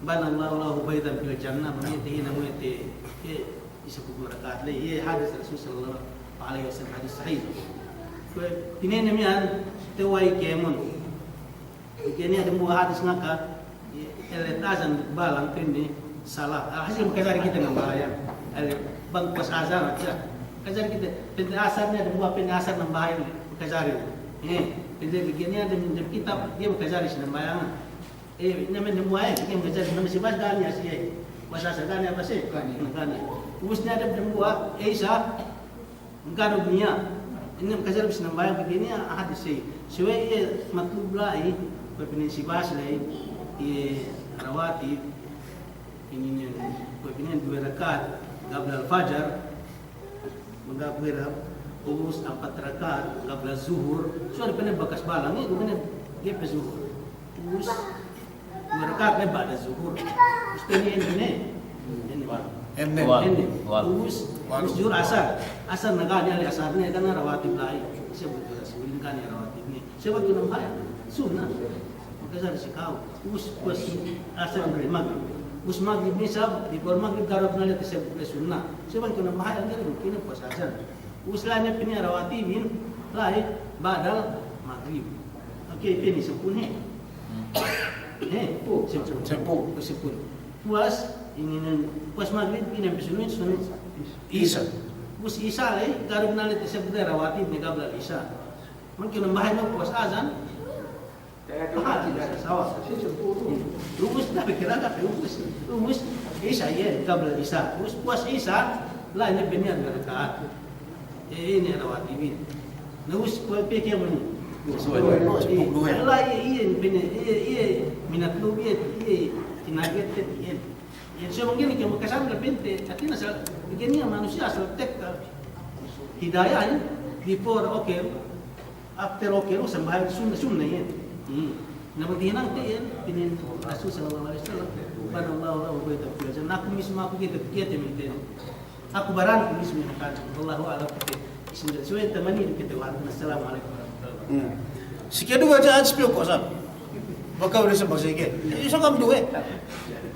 banallahu lahu baytan fil jannah, mangte hinang we' te, eh, Sampū' duwe raka'at ley, iye hadis Rasul sallallahu alaihi wasallam, hadis sahih. Kuwe', pinene miya'an, tewwa' kēmon. Iye ne dem buwa' hadis ngaka, iye, ellet azan balang pa'inne salat. Alhasil makajari kite nambahayang. Ellet bang pas azan hadja. Makajari kite, pa'inte asar ne, dem buwa' pa'inne asar nambahayang, makajari. Eh, pa'inte begini dem, dem kitab, iye makajari si nambahayang. Eh, ine me' dem buwa' e, ine me' jari, ine me' si bas ga' niya' si e. Bas asal ga' niya' bas e. Ga' niya'. Ga' niya'. Ubus niya' dem, dem buwa' e, isa, ga' du niya'. Ine me' kajar bis nambahayang pegge' niya' hadis e. Suwe' iye matlub la'i, kuwe' pa'inne si bas la'i, iye rawatib, inin, kuwe' pa'inne duwe raka'at, qabla al-fajar, Magabira, ubus ampat raka'at qabla zuhur. Suwa pa'inne bakas balang, eh, pa'inne ga'i pe zuhur. Ubus duwe raka'at ne ba'da zuhur. Ubus pa'inne ine, ine. Ine. Ine. Ubus, ubus zuhur asar. Asar na ga' niya' le asar ne, karna rawatib la'i. Siye butu asar, ga' niya' rawatib ne. Siye butu nambahayang. Sunna. Makajari si ka'u. Ubus, ubus asar amban magrib. Ubus magrib ne sa, before magrib ga' du nalete se-, le sunna. Siye bang ku nambahayang ga'i du, kine puwas azan. Ubus la'i ne pa'inne rawatibin, la'i ba'dal magrib. Oke, pa'inne sampū' ne. He, sampū'. Sampū'. Sampū'. Puwas, inin, puwas magrib, inin pe sunna, sunna. Isa. Ubus isa la'i, ga' du nalete se-, le rawatib ne qablal isa. Bang ku nambahayang puwas azan, Aha, tidak ada sawah. Ubus, tapi kira-kira, ubus. Ubus, isa, iye, qabla isa. Ubus, puwas isa, la'i ne pa'inne duwe raka'at. Eh, ine rawatibin. Na ubus, kuwe' pe kēmon. La'i, iye, iye, pa'inne, iye, iye, minat lu, iye, iye, tinaget, iye. Iye, so, bang ga'i ne ke makasan, pa'inte, hātinen asal, ga'i ne manusiya' asal tekka hidayah, eh, before, oke. After oke, lu sambahayang sunna, sunna iye. Hmm. Na bang tihinangte iyan, pa'in Rasul sallallahu alaihi wasallam, "Banallahu lahu baytan fil jannah." Aku mismu, aku kite, kite minten. Aku baranku mismu iyan kan. Wallahu a'lam. Subey te mani kite wa. Assalamu alaikum warahmatullahi wabarakatuh. Hmm. Sike duwe hadja, hadja piyu ko' sa. Baka udah sebab sike. Iso kam duwe.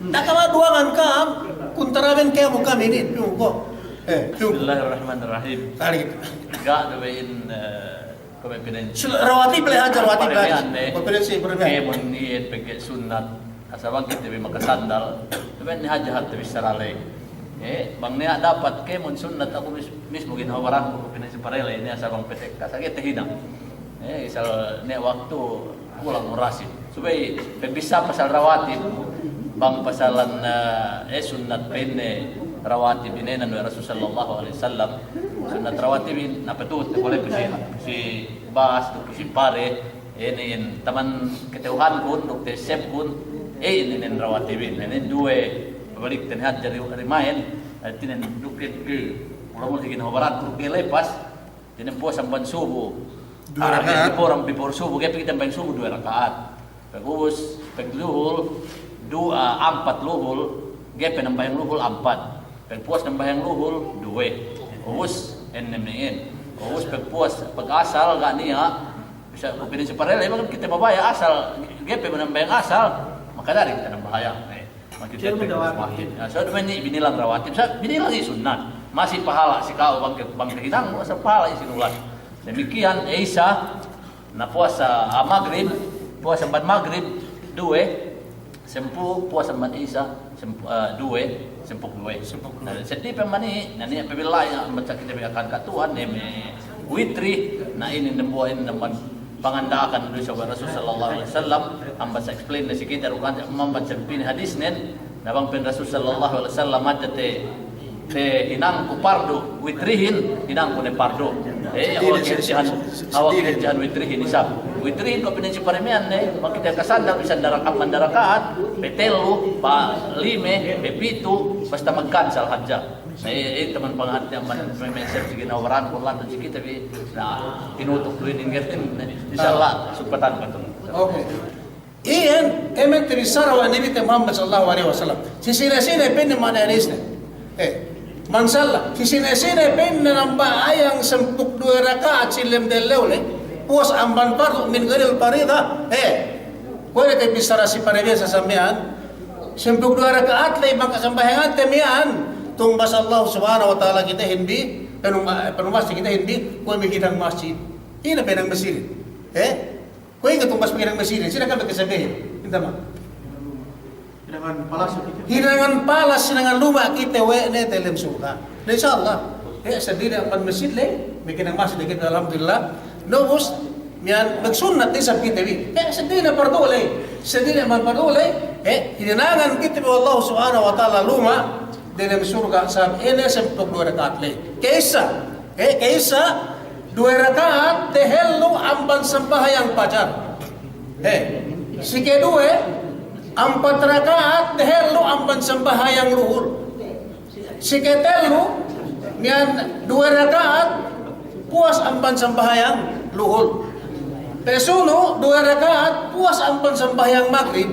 Na kama duwangan kam, kuntaraben kēmon kam inin, piyu ko'. Eh, piyu. Bismillahirrahmanirrahim. Tarik. Ga' duwe in, eh, Kuwe' pa'in. Sul-, rawatib le hadja, rawatib le hadja. Paremehan ne. Kuwe' pa'in si paremehan. Kēmon iyan pegge' sunnat. Asal bang kite bi makasandal. Kuwe' ne hadja hāti bissara le. Eh, bang niya' dapat kēmon sunnat aku mis-, mismu ginhawa baranku, kuwe' pa'in si parele ne asal bang petek. Asal kite hinang. Eh, asal niya' waktu kulang murasin. Subey, pagbissā pasal rawatib, bang pasalan, eh, eh, sunnat pa'inne rawatib inēnan we' Rasul sallallahu alaihi wasallam. Sunnat rawatibin, na patuhut te pole pu si, pu si bas, pu si pare, eh, inin, taman kata'uhankun, duk ta'essebkun, eh, inin rawatibin, inin duwe, pabalik te ne hadja ri-, rimain, eh, tinen duk ke, ke, mula-mula higin hobarat, duk ke lepas, Tinen puwas amban subu. Duwe raka'at. Ah, before, before subu, ga'i pe kite nambahayang subu duwe raka'at. Pag'ubus, pagluhul, du-, ah, ampat luhul, ga'i pe nambahayang luhul ampat. Pagpuwas nambahayang luhul, duwe. Ubus, ennem ne iyan. Ubus, pagpuwas, pag-asal, ga' niya', bisa, kuwe' pa'in si parele, ibarat kite mabaya' asal, ga'i pe nambahayang asal, makajari kite nambahayang. Eh. Makite. Siyempre, rawatib. Masjid. Na, so, duma'in binilang rawatib. Sa', binilang i' sunnat. Masi pahala' si ka'u bang ke-, bang kehinang, masi pahala' i' sinulat. Damikiyan, Isa, na puwas, ah, magrib, puwas amban magrib, duwe, sampū', puwas amban Isa, sampū', ah, duwe, sampū' duwe. Sampū' duwe. Na, seddili pe mani, na niya' pe billahi, amban sa' kite bi akan katuwan, ne me' witri, na inin dambuwa' inin amban panganda'akan du isab we' Rasul sallallahu alaihi wasallam, amban sa' explain ne si kite du kan, amban sa' pa'in hadisnen, na bang pa'in Rasul sallallahu alaihi wasallam hadja te, te hinangku pardu, witrihin, hinangku ne pardu. Eh, awal kerjahan, awal kerjahan witrihin isab. Witrihin kuwe' pa'in si paremihan ne, bang kite kasandal, bisan dara-, amban dara raka'at, pe tellu, pe lime, pe pitu', basta magkansal hadja. Na, iye, iye, taman pangatte amban me', me' sep si ginhawa baran, kulang si kite bi, na, tinutuk du inin ngertin, insya Allah, sugpatan katun. Oke. Iyan, ine te bissara we' Nabite Muhammad sallallahu alaihi wasallam. Si sine-sine pa'inne ma'ana hadisne. Eh, man salla, si sine-sine pa'inne nambahayang sampū' duwe raka'at si lem dellew le, puwas amban pardu min ghairil faridah, eh, kuwe' ne te bissara si paremihan sa' samiya'an, sampū' duwe raka'at le, maka sambahayangante miya'an, tumbas Allah Subhanahu wa Ta'ala kitehin bi, panum-, panumbas kitehin bi, kuwe' maghinang masjid. Ine pe hinang masjid? Eh? Kuwe' ine tumbas maghinang masjid? Sine ka'am makasampay? Inta' ma. Hinangan palas kite. Hinangan palas, hinangan luma' kite we' ne diyalem surga'. Na, insya Allah. Eh, seddili amban masjid le, maghinang masjid kite, alhamdulillah. Na ubus, miya'an magsunnat isab kite bi. Eh, seddili ne pardu le. Seddili ne amban pardu le. Eh, hinangan kite bi we' Allah Subhanahu wa Ta'ala luma' diyalem surga' sabab ine sampū' duwe raka'at le. Ka'issa, eh, ka'issa duwe raka'at dehellu amban sambahayang pajar. Eh, si keduwe, ampat raka'at dehellu amban sambahayang luhul. Si ketellu, miya'an duwe raka'at puwas amban sambahayang luhul. Pesunu' duwe raka'at puwas amban sambahayang magrib.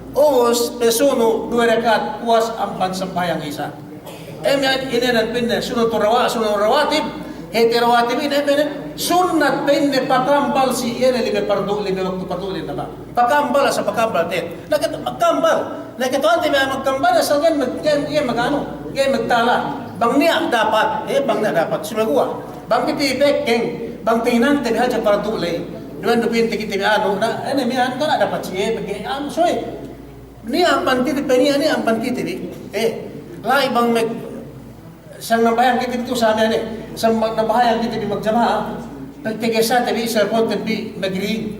Ubus, pesunu' duwe raka'at puwas amban sambahayang isa. Ine miya'an, ine nan pa'inne, sunnatu rawa-, sunnatu rawatib. Hāti rawatib ine pa'inne, sunnat pa'inne pakambal si iye ne lime pardu, lime waktu pardu le naba. Pakambal, asal pakambal te. Na kite magkambal. Na kite ante me' magkambal, asal ga'i mag-, ga'i, ga'i maganu, ga'i magtala. Bang niya' dapat, eh, bang niya' dapat. Sumeguwa'. Bang kite pekeng, bang tahinangte bi hadja pardu le. Duwan du pinte kite bi anu, na, ine miya'an, ga' niya' dapat siye, pegge' anu, suwe. Niya' amban kite bi, niya', niya' amban kite bi. Eh, la'i bang mag-, siyang nambahayang kite bi tu sa miya'an, eh. Siyang nambahayang kite bi magjama'a. Pagtegesa te bi, sa konten bi magri.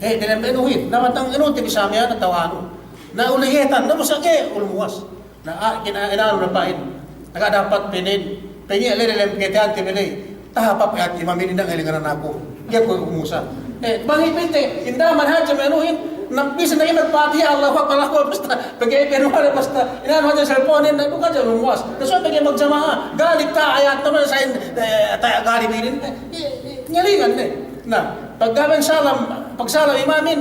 Eh, diyalem anuhin. Na matang anu te bi sa miya'an atawa anu. Na uligetan, na musa ke, ulumuwas. Na, ah, kina-, inanu na pa'in. Taga dapat pinin. Pinin le diyalem ketehan te bi le. Tahap hāti imamin, inda' ngalinganan aku. Ga'i ku umusa. Eh, bang ipinte, inda' man hadja me' anuhin, na bisan na imat Patiha, Allahu Akbar, Allahu Akbar, basta, pegge' ipinu hadja basta, inanu hadja cellphone-in, na duk hadja lumuwas. Na so pegge' magjama'a, ga'i ta'ayat naman sa'in, eh, ta'ayat ga'i binin, eh, eh, ngalingan ne. Na, paggaben salam, pagsalam imamin,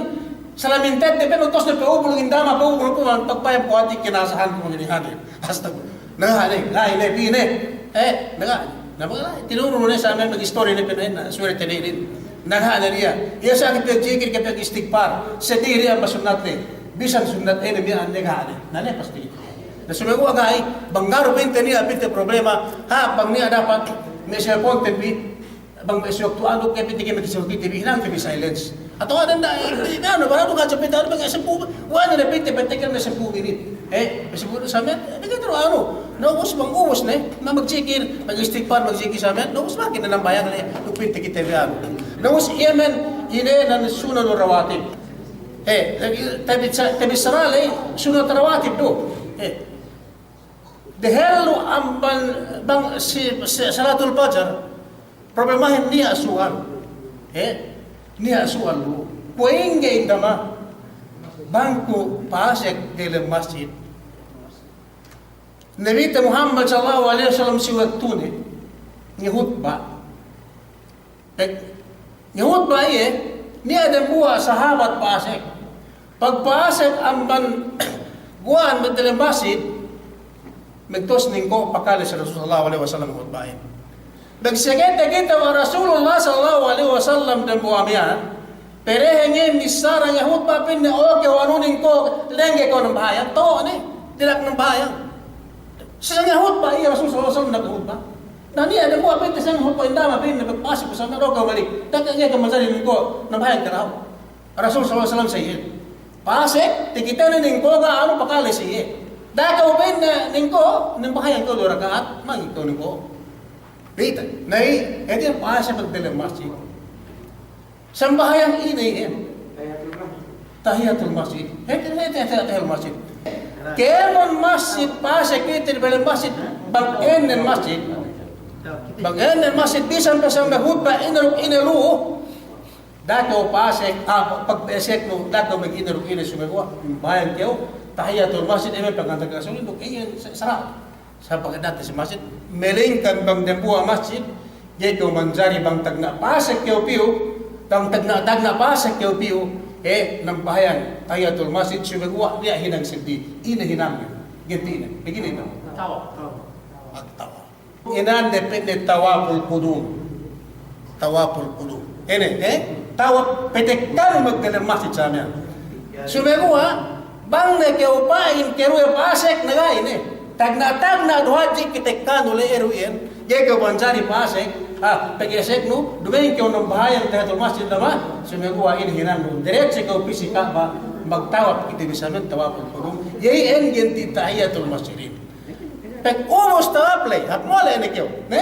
Salamin tette pe, magtawus ne pe ubul, indama pe ubul, kuman pagpayam ku hati' kinasahan ku mangini hati'. Astaga. Nagaha' ne, la'i ne, pī ne. Eh, nagaha'. Na, tinuru' ne sa me' mag-istori ne pe na, suwerte ne inin. Nagaha' ne diya. Iye sa' ke pe jikir, ke pe istigpar. Seddi diya ba sunnat ne. Bisan sunnat inin miya'an nagaha' ne. Na ne pasti. Na sumeguwa' ga'i, bang ga'i du pinte niya', pinte problema, ha, bang niya' dapat, me' cellphone te bi, bang me' si waktu anu ke pinte ke me' si waktu te bi, hinang te bi silence. Atawa anda, eh, eh, anu, bang anu ka pinte, anu, bang sampū', wa' ne pinte, pinte ke me' sampū' minit. Eh, me' sampū' sa me', eh, pinte anu, na ubus bang ubus ne, na magjikir, magistigpar, magjikir sa me', na ubus makin ne nambahayang ne, duk pinte kite bi anu. Na ubus iye me' ine nan sunanur rawatib. Eh, tabi-, tabissara ley sunnat rawatib du. Eh. Dehellu amban bang si, si salatul fajar, problemahin niya' su'al. Eh, niya' su'al du. Kuwe' ingge indama bang ku pasek delem masjid. Nabite Muhammad sallallahu alaihi wasallam si waktune ngehutba'. Pag ngehutba' iye, niya' dembuwa' sahabat pasek. Pagpasek amban guwa'an magdelem masjid, magtawus ningko' pakale si Rasul sallallahu alaihi wasallam hutba'in. Pag seke takite we' Rasulullah sallallahu alaihi wasallam dembuwa' miya'an, perehengen missara ngehutba' pa'inne, o kew anu ningko', lengge kew nambahayang, to'o ne, dina'ak nambahayang. Sangem hutba' iye Rasul sallallahu alaihi wasallam dina'ak hutba'. Na niya' dembuwa' pa'inte sangem hutba' indama pa'inne, pagpasek ku sa me' doke balik. Da'a ke iye ke manjari ningko' nambahayang kew dahu'. Rasul sallallahu alaihi wasallam sa iye. Pasek, takitene ningko' ga' anu pakale si iye. Da'a kew pa'inne ningko', nambahayang kew duwe raka'at, manggi kew ningko'. Bita, na iye, hāti pasek magdelem masjid. Sambahayang ine iyan? Tahiyatul masjid. Hāti, hāti, hāti, tahiyatul masjid. Kēmon masjid, pasek kite diyalem masjid, bang ēnnen masjid. Bang ēnnen masjid, bisan pe sambahutba' ine duk ine lu'u. Da'a kew pasek, ah, pagpaseknu, da'a kew magine duk ine, sumeguwa' bayang kew tahiyatul masjid, ēnnen panganda'ak Rasul duk iyan sara'. Sa' pagdate si masjid, melingkan bang dembuwa' masjid, ga'i kew manjari bang tagna' pasek kew piyu, bang tagna', tagna' pasek kew piyu, eh, nambahayang tahiyatul masjid, sumeguwa' niya' hinang seddi, ine hinang, gentine, begini ine. Tawaf. Magtawaf. Ina'an ne pa'inne tawaful qudum. Tawaful qudum. Ine, eh? Tawaf patekka magdelem masjid sa miya'an. Sumeguwa', bang ne kew pa'in keruwe pasek na ga'i ne. Tagna'-tagna' du hadja kitekkanu le'e du iyan. Ga'i kew manjari pasek. Ah, pagpaseknu, duma'in kew nambahayang tahiyatul masjid dama. Sumeguwa' ine hinangnu. Diretso kew pī si Ka'ba. Magtawaf kite bi sa miya'an tawaful qudum. Iye iyan genti tahiyatul masjidin. Pag ubus tawaf ley, hap mole' ne kew, ne?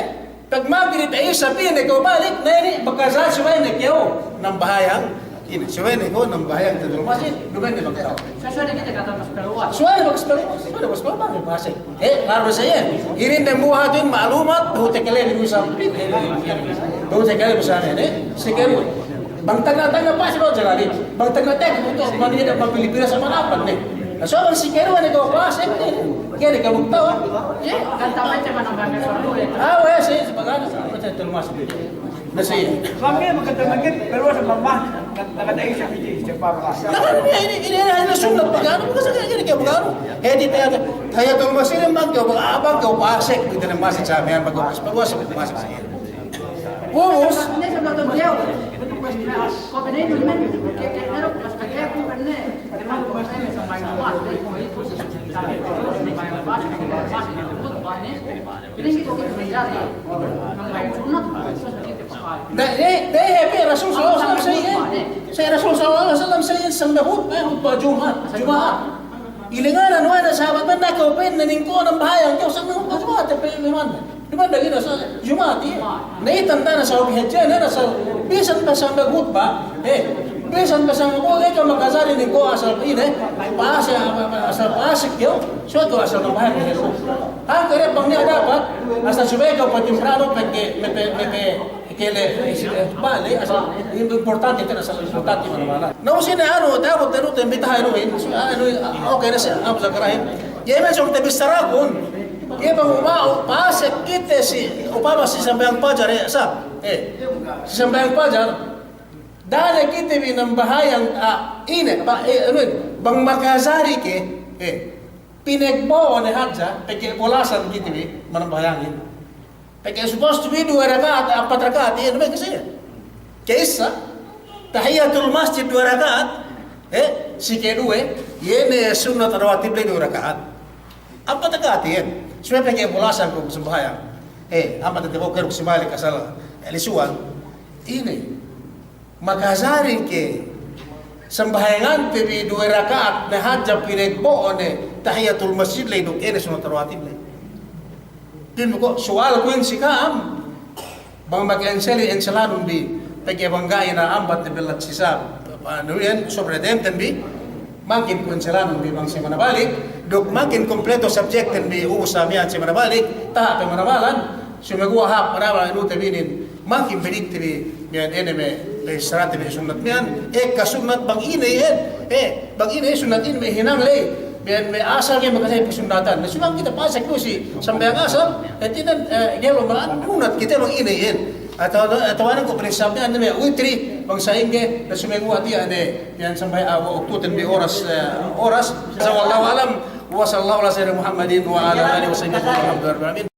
Pag magrib, isa, pī ne kew balik, ne, inin, bakas subey ne kew nambahayang, inin, subey ne kew nambahayang tahiyatul masjid, duma'in ne magtawaf. Subey ne bakas paluwas, subey ne bakas paluwas, subey ne bakas paluwas. Eh, harus iyan. Inin ne muhatin ma'lumat, behu takale ne bisa, behu takale bisa ne, ne? Sekian. Bang tagna'-tagna' pasek du jalalin. Bang tagna'-tagna' itu, bang iye dapat Pilipinas sama apa ne? Na, so bang si keruwe ne kew pasek ne. Kene kew magtawaf. Iye. Kan tawaf cuma nambahayang. Ah, we', si, si bagana, sa, tahiyatul masjid. Na, si. Bang iye magkata-magkata, pero sa bang mah, nag-, nagkata isa, isa, isa pa, pa. Na, kan, inin, inin, inin, inin sunnat bagana, bukan sa, inin kew bagana. Hāti tahiyat-, tahiyatul masjid, bang kew, bang, ah, bang kew pasek, inin masjid sa miya'an, bang kew pasek, pasek sa iyan. Ubus. Na, eh, eh, eh, Rasul sallallahu alaihi wasallam sa iyan. Sa Rasul sallallahu alaihi wasallam sa iyan sambahut, eh, hutba' Jumat, Jumat. Ilinganan we' ne sahabat, bang da'a kew pa'inne ningko' nambahayang kew, sangem hutba' Jumat, eh, pe, ilinganan. Duma'in lagi' ne sa Jumat, iye. Na, iye tanda'ne sa, hadje ne sa, bisan pe sambahut ba, eh, bisan pe sambahut, eh, kew makajari ningko' asal ine, pasek, asal pasek kew, suwatu asal nambahayang kew. Hangkan bang niya' dapat, asal subey kew patimprano, pegge', me' pe, me' pe, kele, eh, bale, asal importante, te asal importante manamal. Na, ubus ine anu, ta'abut, anu, imbitahan inu, inu, anu, ah, oke, na si Abu Zakarahin. Iye me' sōng tabissarakun. Iye bang upama, pasek kite si, upama si sambahayang pajar, eh, sa, eh, si sambahayang pajar, Da'a ne kite bi nambahayang, ah, ine, ba, eh, anu, bang makajari ke, eh, pinegbo'o ne hadja, pegge' bolasan kite bi manambahayangin. Pegge' supposed to be duwe raka'at, ampat raka'at, iye ne me' kasiye. Ka'issa, tahiyatul masjid duwe raka'at, eh, si keduwe, iye ne sunnat rawatib le duwe raka'at. Ampat raka'at iyan. Subey pegge' bolasan ku sambahayang. Eh, ampat raka'at ku si Malik asal, eh, lisuwan. Ine. Makajari ke sambahayangante bi duwe raka'at ne hadja pinegbo'o ne tahiyatul masjid le duk ine sunnat rawatib le. Pim ko' suwal ku in si ka'am. Bang maka'enselin, enselanun bi, pegge' bang ga'i na ambat ne bellat si sab. Anu iyan, sobre dem ten bi, mangkin ku enselanun bi bang si manabalik, duk mangkin kumpleto subject ten bi, u'u sa miya'an si manabalik, taha' pe manabalan, sumeguwa' hāp manabalan, anu te bi inin, mangkin bedik te bi, miya'an ine me', registrate me' sunnat miya'an, ekka sunnat bang ine iyan, eh, bang ine sunnat ine me' hinang ley, Miya'an me' asal ke makasaya pasunnatan. Na, sulang kite pasek du si sambahayang asal, eh, tinan, eh, gelo ma'an, unat kite bang ine iyan. Atawa, atawa anan ku prinsipne anu me' witri, bang sa'ingge, na sumeguwa' tiya' ne, miya'an sambahayang, ah, waktuten bi oras, eh, oras. Sa wallahu a'lam, wa sallallahu ala sayyidina Muhammadin wa ala alihi wa sahbihi wa sallam. Alhamdulillahirabbil alamin.